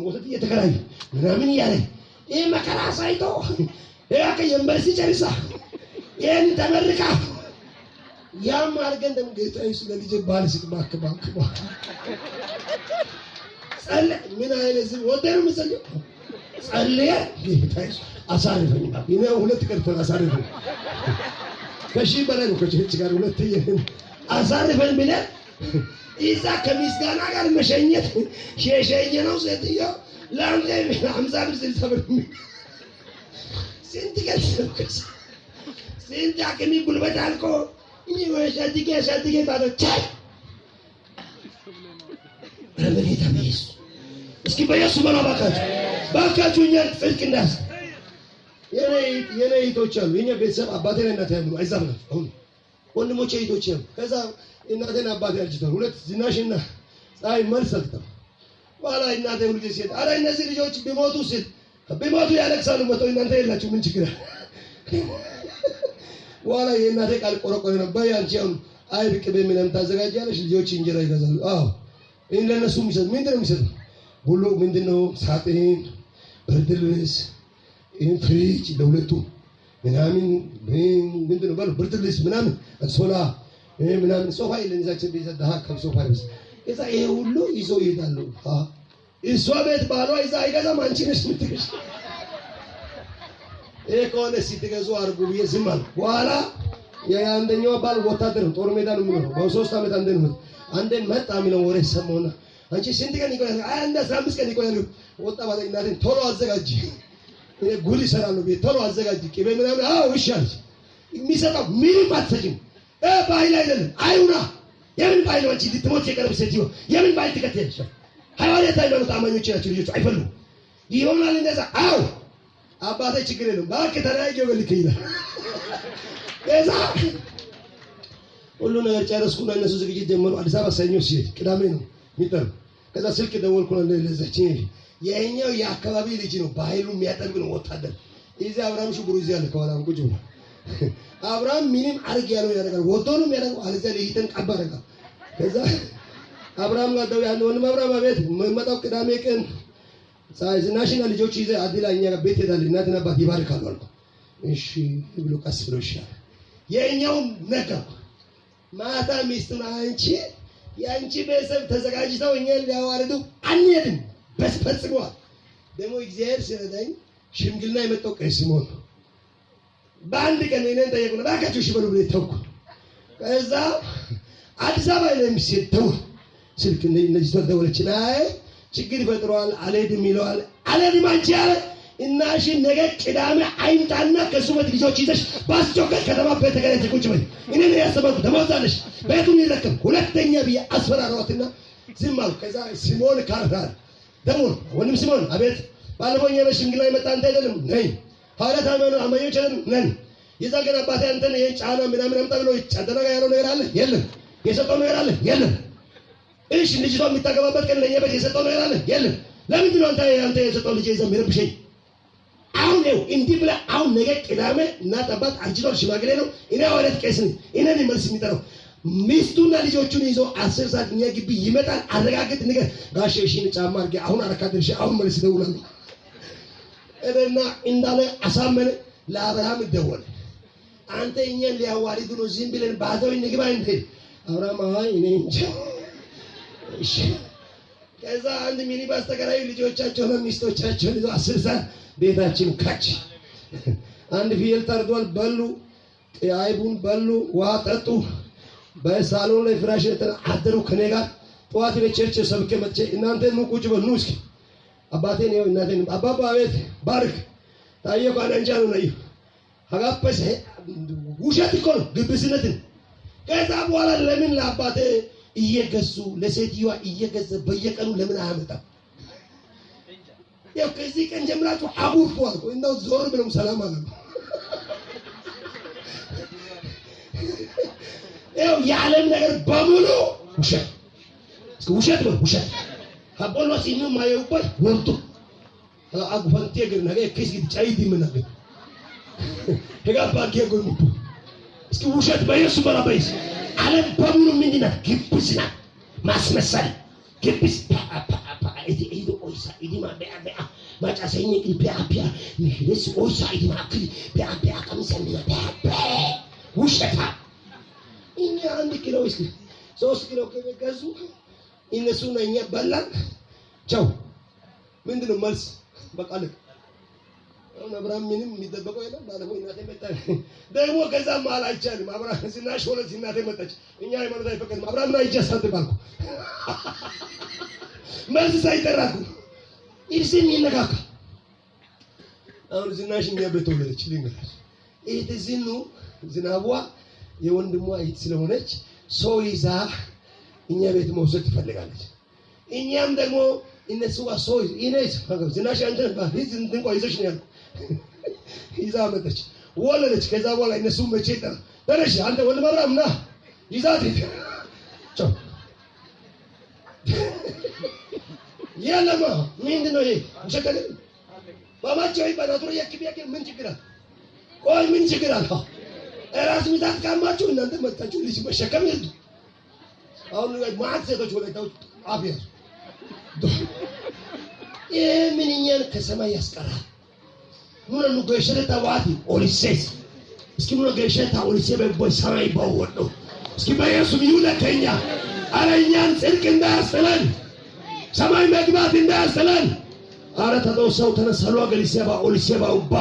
ወተት እየተከራዩ ምናምን እያለ ይሄ መከራ ሳይቶ ይሄ ከዩኒቨርሲቲ ጨርሳ ይሄን ተመርቃ ያም አድርገን ደግሞ ጌታ ኢየሱስ ለልጄ ባል ስጥ እባክህ እባክህ እባክህ ጸልይ። ምን አይነት ዝም ወደህ ነው የምትጸልየው? ጸልየ ጌታ ኢየሱስ አሳርፈኝ እባክህ። እኔ ሁለት ቀርቶን አሳርፈኝ ከሺህ በላይ ነው ከ church ጋር ሁለት አሳርፈን ብለህ እዛ ከምስጋና ጋር መሸኘት ሸሸኘ ነው ሴትዮ ለአንተ 50 ብር 60 ብር ስንት ገንዘብ ስንት አቅሚ ጉልበት አልቆ እኔ ሸድጌ ሸድጌ ባዶ ቻይ ኧረ በጌታ በኢየሱስ እስኪ በኢየሱስ በሉ እባካችሁ እባካችሁ እኛን ጽድቅ እንዳያዝ። የኔ እህቶች አሉ የኛ ቤተሰብ አባቴና እናቴ ያምኑ አይዛብ ናቸው። አሁን ወንድሞቼ እህቶቼ አሉ። ከዛ እናቴና አባቴ አርጅተዋል። ሁለት ዝናሽና ፀሐይ መልስ ሰጥተው በኋላ እናቴ ሁልጊዜ ሴት ኧረ እነዚህ ልጆች ቢሞቱ ሲል ቢሞቱ ያለቅሳሉ መጥተው እናንተ የላችሁ ምን ችግር አለ? በኋላ የእናቴ ቃል ቆረቆረ ነው። በይ አንቺ አሁን አይብ ቅቤ ምናምን ታዘጋጃለሽ፣ ልጆች እንጀራ ይገዛሉ። አዎ ይሄን ለነሱ የሚሰጥ ምንድን ነው የሚሰጥ? ሁሉ ምንድን ነው ሳጥን፣ ብርድ ልብስ፣ ይሄን ፍሪጅ ለሁለቱ ምናምን ምንድን ነው በሉ ብርድ ልብስ ምናምን አንሶላ ይሄ ምናምን ሶፋ የለን እዛችን ቤት ደሃ ከም ሶፋ ይበስ እዛ ይሄ ሁሉ ይዞ ይሄዳሉ። እሷ ቤት ባሏ ይዛ አይገዛም፣ አንቺ ነሽ የምትገዢ። ይሄ ከሆነ ሲትገዙ አድርጉ ብዬ ዝም አልኩ። በኋላ የአንደኛው ባል ወታደር ነው፣ ጦር ሜዳ ነው የሚኖረው። በ3 ዓመት አንዴ ነው አንዴ መጣ የሚለው ወሬ ሰማሁና አንቺ ስንት ቀን ይቆያል? አይ አንድ 15 ቀን ይቆያል። ወጣ ባለ እናቴን ቶሎ አዘጋጅ፣ እኔ ጉድ እሰራለሁ ብዬ ቶሎ አዘጋጅ ቅቤ ምናምን። አዎ እሺ አለች። የሚሰጠው ምንም አትሰጪም። ባህል አይደለም አይሁና። የምን ባህል ነው? አንቺ ልትሞት የቀረብሽ ሴትዮ የምን ባህል ትከተያለሽ? ሐዋርያት ሃይማኖት አማኞች ናቸው ልጆቹ አይፈልጉም። ይሆናል እንደዛ። አዎ አባቴ ችግር የለውም እባክህ ተለያየ በልክ ይላል። ከዛ ሁሉ ነገር ጨረስኩና እነሱ ዝግጅት ጀመሩ። አዲስ አበባ ሰኞ ሲሄድ ቅዳሜ ነው የሚጠሩ። ከዛ ስልክ ደወልኩና ለዛች የኛው የአካባቢ ልጅ ነው ባህሉ የሚያጠብቅ ነው ወታደር። እዚህ አብርሃም ሽጉሩ እዚህ አለ ከኋላ ቁጭ ብሎ አብርሃም ምንም አድርግ ያለው ያደርጋል። ወዶ ነው የሚያደርገው። አለዚያ ልጅቷን ቀባ ያደርጋል። ከዛ አብርሃም ጋር ደውዬ አንድ ወንድም አብርሃም አቤት የምመጣው ቅዳሜ ቀን ዝናሽና ልጆች ይዘህ አዲላ እኛ ጋር ቤት ሄዳለህ እናትና አባት ይባርካሉ አልኩ። እሺ ብሎ ቀስ ብሎ እሺ አለ። የእኛውን ነገርኩ። ማታ ሚስቱን አንቺ የአንቺ ቤተሰብ ተዘጋጅተው እኛን ሊያዋርዱ አንሄድም በስ ፈጽመዋል። ደግሞ እግዚአብሔር ሲረዳኝ ሽምግልና የመጣው ቀይ ስምዖን ነው። በአንድ ቀን እኔን ጠየቁና እባካችሁ እሺ በሉ ብዬ ተውኩ። ከዛ አዲስ አበባ ላይ ሚስት ደውል ስልክ እነዚህ ደወለች። አይ ችግር ይፈጥረዋል አልሄድም ይለዋል። አልሄድም አንቺ አለ እናሽ ነገ ቅዳሜ አይምጣና ከሱ ቤት ልጆች ይዘሽ በአስቸኳይ ከተማ ቤት ተከራይተሽ ቁጭ በይ። እኔ ነኝ ያስተማርኩት፣ ደሞዝ አለሽ፣ ቤቱን ይረከብ። ሁለተኛ ብዬ አስፈራሯትና ዝም አልኩ። ከዛ ሲሞን ካርታል ደውል ወንድም ሲሞን አቤት፣ ባለፈው እኛ ቤት ሽምግልና የመጣ አንተ አይደለም ነኝ። ሐዋርያት ሃይማኖት አማኞች አይደለም ነን። የዛ ቀን አባቴ አንተን ይሄን ጫና ምናምን አምጣ ብሎ ጨደረጋ ያለው ነገር አለ የለም። የሰጠው ነገር አለ የለም። እሺ ልጅቷ የምታገባበት ቀን ለእኛ ቤት የሰጠው ነገር አለ የለም። ለምንድን ነው አንተ የሰጠው ልጅ ይዘህ የሚረብሸኝ? አሁን ይኸው እንዲህ ብለህ አሁን ነገ ቅዳሜ እናት አባት አርጅቷል፣ ሽማግሌ ነው። እኔ ሐዋርያት ቄስ ነኝ። እኔ ነኝ መልስ የሚጠራው። ሚስቱና ልጆቹን ይዞ 10 ሰዓት እኛ ግቢ ይመጣል። አረጋግጥ ንገር ጋሼ፣ እሺ ጫማ አድርጌ አሁን አረካ ደርሼ አሁን መልስ እደውላለሁ። እኔና እንዳለ አሳመነ። ለአብርሃም ደወለ። አንተ እኛን ሊያዋርዱ ነው ዝም ብለን ባዶ እንግባ እንዴ? አብርሃም አይ እኔ እንጃ እሺ። ከዛ አንድ ሚኒባስ ተከራዩ ልጆቻቸውን ሚስቶቻቸውን ይዘው 10 ሰዓት ቤታችን ካች አንድ ፍየል ታርዷል። በሉ፣ አይቡን በሉ፣ ውሃ ጠጡ። በሳሎን ላይ ፍራሽ አደሩ ከኔ ጋር። ጠዋት እኔ church ሰብኬ መጥቼ እናንተ ኑ ቁጭ በሉ ኑ እስኪ አባቴን ይኸው እናቴን አባባ አቤት ባርክ ታየ እኮ አንጃ ነው ነዩ ሀጋፐስ ውሸት እኮ ነው ግብዝነትን። ከዛ በኋላ ለምን ለአባቴ እየገዙ ለሴትዮዋ እየገዘ በየቀኑ ለምን አያመጣም? ያው ከዚህ ቀን ጀምራችሁ አጉርፉ አልኩ። እንደው ዞር ብለው ሰላም አላሉ። ያው የዓለም ነገር በሙሉ ውሸት፣ እስኪ ውሸት ነው ውሸት። አጶሎስ ኢኑ ማየውበት ወርቱ አጉፈንቴ ግን ነገ ክስ ጫይዲ ምን ነገር ሄጋባ ጌጎ ሙቱ እስኪ ውሸት በኢየሱስ በራበይስ ዓለም በሙሉ ምንድን ናት? ግብዝ ናት። ማስመሰል ግብዝ ፓ ፓ ፓ እቲ ኢዱ ኦይሳ ኢዲማ ቢያ ቢያ ማጫሰኝ ግን ቢያ ቢያ ሚህለስ ኦይሳ ኢዲማ አክል ቢያ ቢያ ቀምሰን ቢያ ቢያ ውሸታ። እኛ 1 ኪሎ እስኪ 3 ኪሎ ከገዙ እነሱና እኛ በላን። ቻው። ምንድነው መልስ? በቃ ልክ አሁን አብርሃም ምንም የሚደበቀው የለም። ባለፈው እናቴ መጣች ደግሞ ከዛ መሀል አይቻልም። አብርሃም ዝናሽ ሆነች፣ እናቴ መጣች። እኛ ሃይማኖት አይፈቀድም። አብርሃም ና ይጃሳት ባልኩ መልስ ሳይጠራ እኮ እርስም ይነካካ። አሁን ዝናሽ እኛ ቤት ተወለደች። ልንገራችሁ እህት ዝኑ ዝናቧ የወንድሟ እህት ስለሆነች ሰው ይዛ እኛ ቤት መውሰድ ትፈልጋለች። እኛም ደግሞ እነሱ ጋር ሰው እኔ ዝናሽ አንተ እንትን ቆይ ይዘሽ ነው ያልኩት። ይዛ መጣች፣ ወለደች። ከዛ በኋላ እነሱ መቼ ጠራ ተነሽ አንተ ወንድም አብርሃም ና ይዛት ሂድ። ቻው። የለማ ምንድን ነው ይሄ? ውሸት አይደለም። በማቸው ይባላል። ያክብ ያክብ ምን ችግር አለ? ቆይ ምን ችግር አለ? ራስ ምታት ካማችሁ እናንተ መጣችሁ ልጅ መሸከም ይሉ። አሁን ማዕት ሴቶች ወላይታዎች አፍ ያዙ። ይሄ ምን እኛን ከሰማይ ያስቀራል? ኑነ ገሸታ ዋቲ ኦሊሴስ እስኪ ኑነ ገሸታ ኦሊሴ በቦይ ሰማይ ባወጣው እስኪ በኢየሱስ ይሁነከኛ። ኧረ እኛን ጽድቅ እንዳያስጥለን፣ ሰማይ መግባት እንዳያስጥለን። አረ ተጠውሰው ተነሰሉ አገሊሰባ ኦሊሰባ ኡባ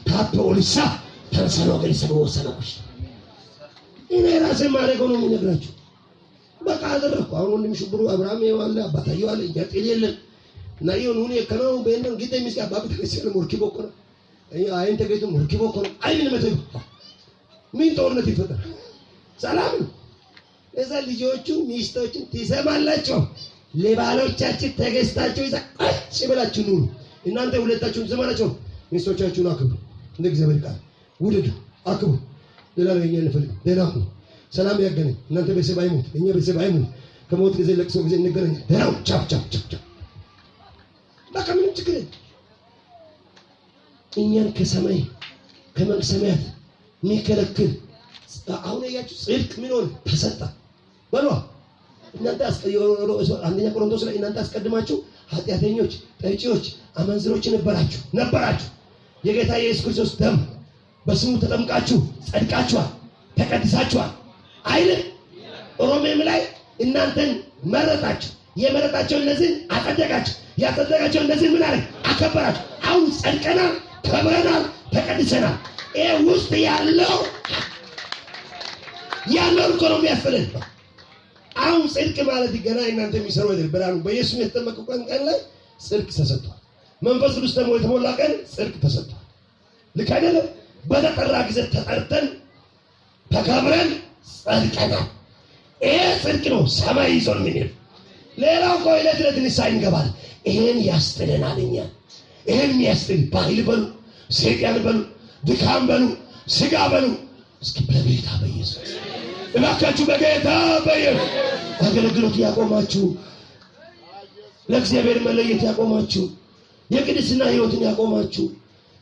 ታፕ ኦሊሳ ተነሰሉ አገሊሰባ ወሰነኩሽ። እኔ ራሴ ማድረገው ነው የሚነግራችሁ። በቃ አደረኩ። አሁን ወንድም ሽብሩ አብርሃም ይዋለ አባታየው አለ እኛ ጤል የለን እና ይሁን ሁኔ ከነው በእንደን ጊዜ ሚስካ አባብ ተከሰለ ሙርኪ ቦኮ ነው አይን ተገይቶ ሙርኪ ቦኮ ነው አይን መተው ምን ጦርነት ይፈጠር? ሰላም ነው። እዛ ልጆቹ ሚስቶችን ትሰማላችሁ። ለባሎቻችሁ ተገዝታችሁ ይዛ ቁጭ ብላችሁ ኑሩ። እናንተ ሁለታችሁም ትሰማላችሁ። ሚስቶቻችሁን አክብሩ፣ እንደ እግዚአብሔር ቃል ውደዱ፣ አክብሩ። ሌላ ለኛ እንፈልግ ሌላ ሁኑ። ሰላም ያገናኝ። እናንተ ቤተሰብ አይሞት፣ እኛ ቤተሰብ አይሞት። ከሞት ጊዜ ለቅሶ ጊዜ እንገናኛለን። ደህና ሁኑ። ቻው ቻው ቻው ቻው። በቃ ምንም ችግር የለም። እኛን ከሰማይ ከመንግስተ ሰማያት የሚከለክል አሁን ያያችሁ ጽድቅ ምን ሆነ? ተሰጠ። በሏ እናንተ አንደኛ ቆሮንቶስ ላይ እናንተ አስቀድማችሁ ኃጢአተኞች፣ ጠጪዎች፣ አመንዝሮች ነበራችሁ። የጌታ የኢየሱስ ክርስቶስ ደም በስሙ ተጠምቃችሁ ጸድቃችኋል፣ ተቀድሳችኋል አይልም? ሮሜም ላይ እናንተን መረጣችሁ፣ የመረጣቸው እነዚህን አጸደቃችሁ፣ ያጸደቃቸው እነዚህን ምን አለ? አከበራችሁ። አሁን ጸድቀናል፣ ከብረናል፣ ተቀድሰናል። ይሄ ውስጥ ያለው እኮ ነው የሚያስፈልግ። አሁን ጽድቅ ማለት ገና እናንተ የሚሰሩ አይደል። ብርሃኑ በኢየሱስ የተጠመቀው ቀን ላይ ጽድቅ ተሰጥቷል። መንፈስ ቅዱስ ደግሞ የተሞላ ቀን ጽድቅ ተሰጥቷል። ልክ አይደለም? በተጠራ ጊዜ ተጠርተን ተከብረን ጸድቀናል። ይሄ ጽድቅ ነው ሰማይ ይዞን የሚሄድ። ሌላው እኮ ዕለት ዕለት ንስሐ እንገባለን። ይሄን ያስጥለናል። እኛ ይሄን የሚያስጥል ባህል በሉ፣ ሰይጣን በሉ፣ ድካም በሉ፣ ስጋ በሉ። እስኪ በጌታ በኢየሱስ እባካችሁ በጌታ በኢየሱስ አገልግሎት ያቆማችሁ፣ ለእግዚአብሔር መለየት ያቆማችሁ፣ የቅድስና ሕይወትን ያቆማችሁ፣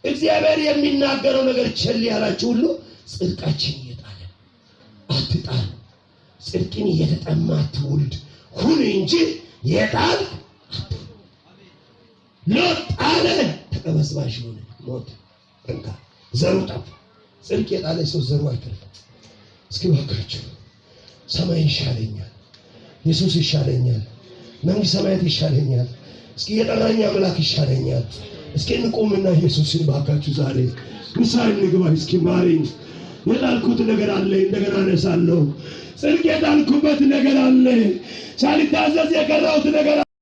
እግዚአብሔር የሚናገረው ነገር ቸል ያላችሁ ሁሉ ጽድቃችን እየጣለ አትጣል። ጽድቅን እየተጠማ ትውልድ ሁን እንጂ የጣል አትሁን። ሎጥ ጣለ፣ ተቀበስባሽ ሆነ፣ ሞት እንካ፣ ዘሩ ጠፋ። ጽድቅ የጣለ ሰው ዘሩ አይተርፍም። እስኪ እባካችሁ ሰማይ ይሻለኛል፣ ኢየሱስ ይሻለኛል፣ መንግስተ ሰማያት ይሻለኛል፣ እስኪ የጠራኝ አምላክ ይሻለኛል። እስኪ እንቁምና ኢየሱስን እባካችሁ ዛሬ ንስሐ እንግባ። እስኪ ማረኝ፣ የጣልኩት ነገር አለ፣ እንደገና አነሳለሁ። ጽድቅ የጣልኩበት ነገር አለ፣ ሳልታዘዝ የቀረሁት ነገር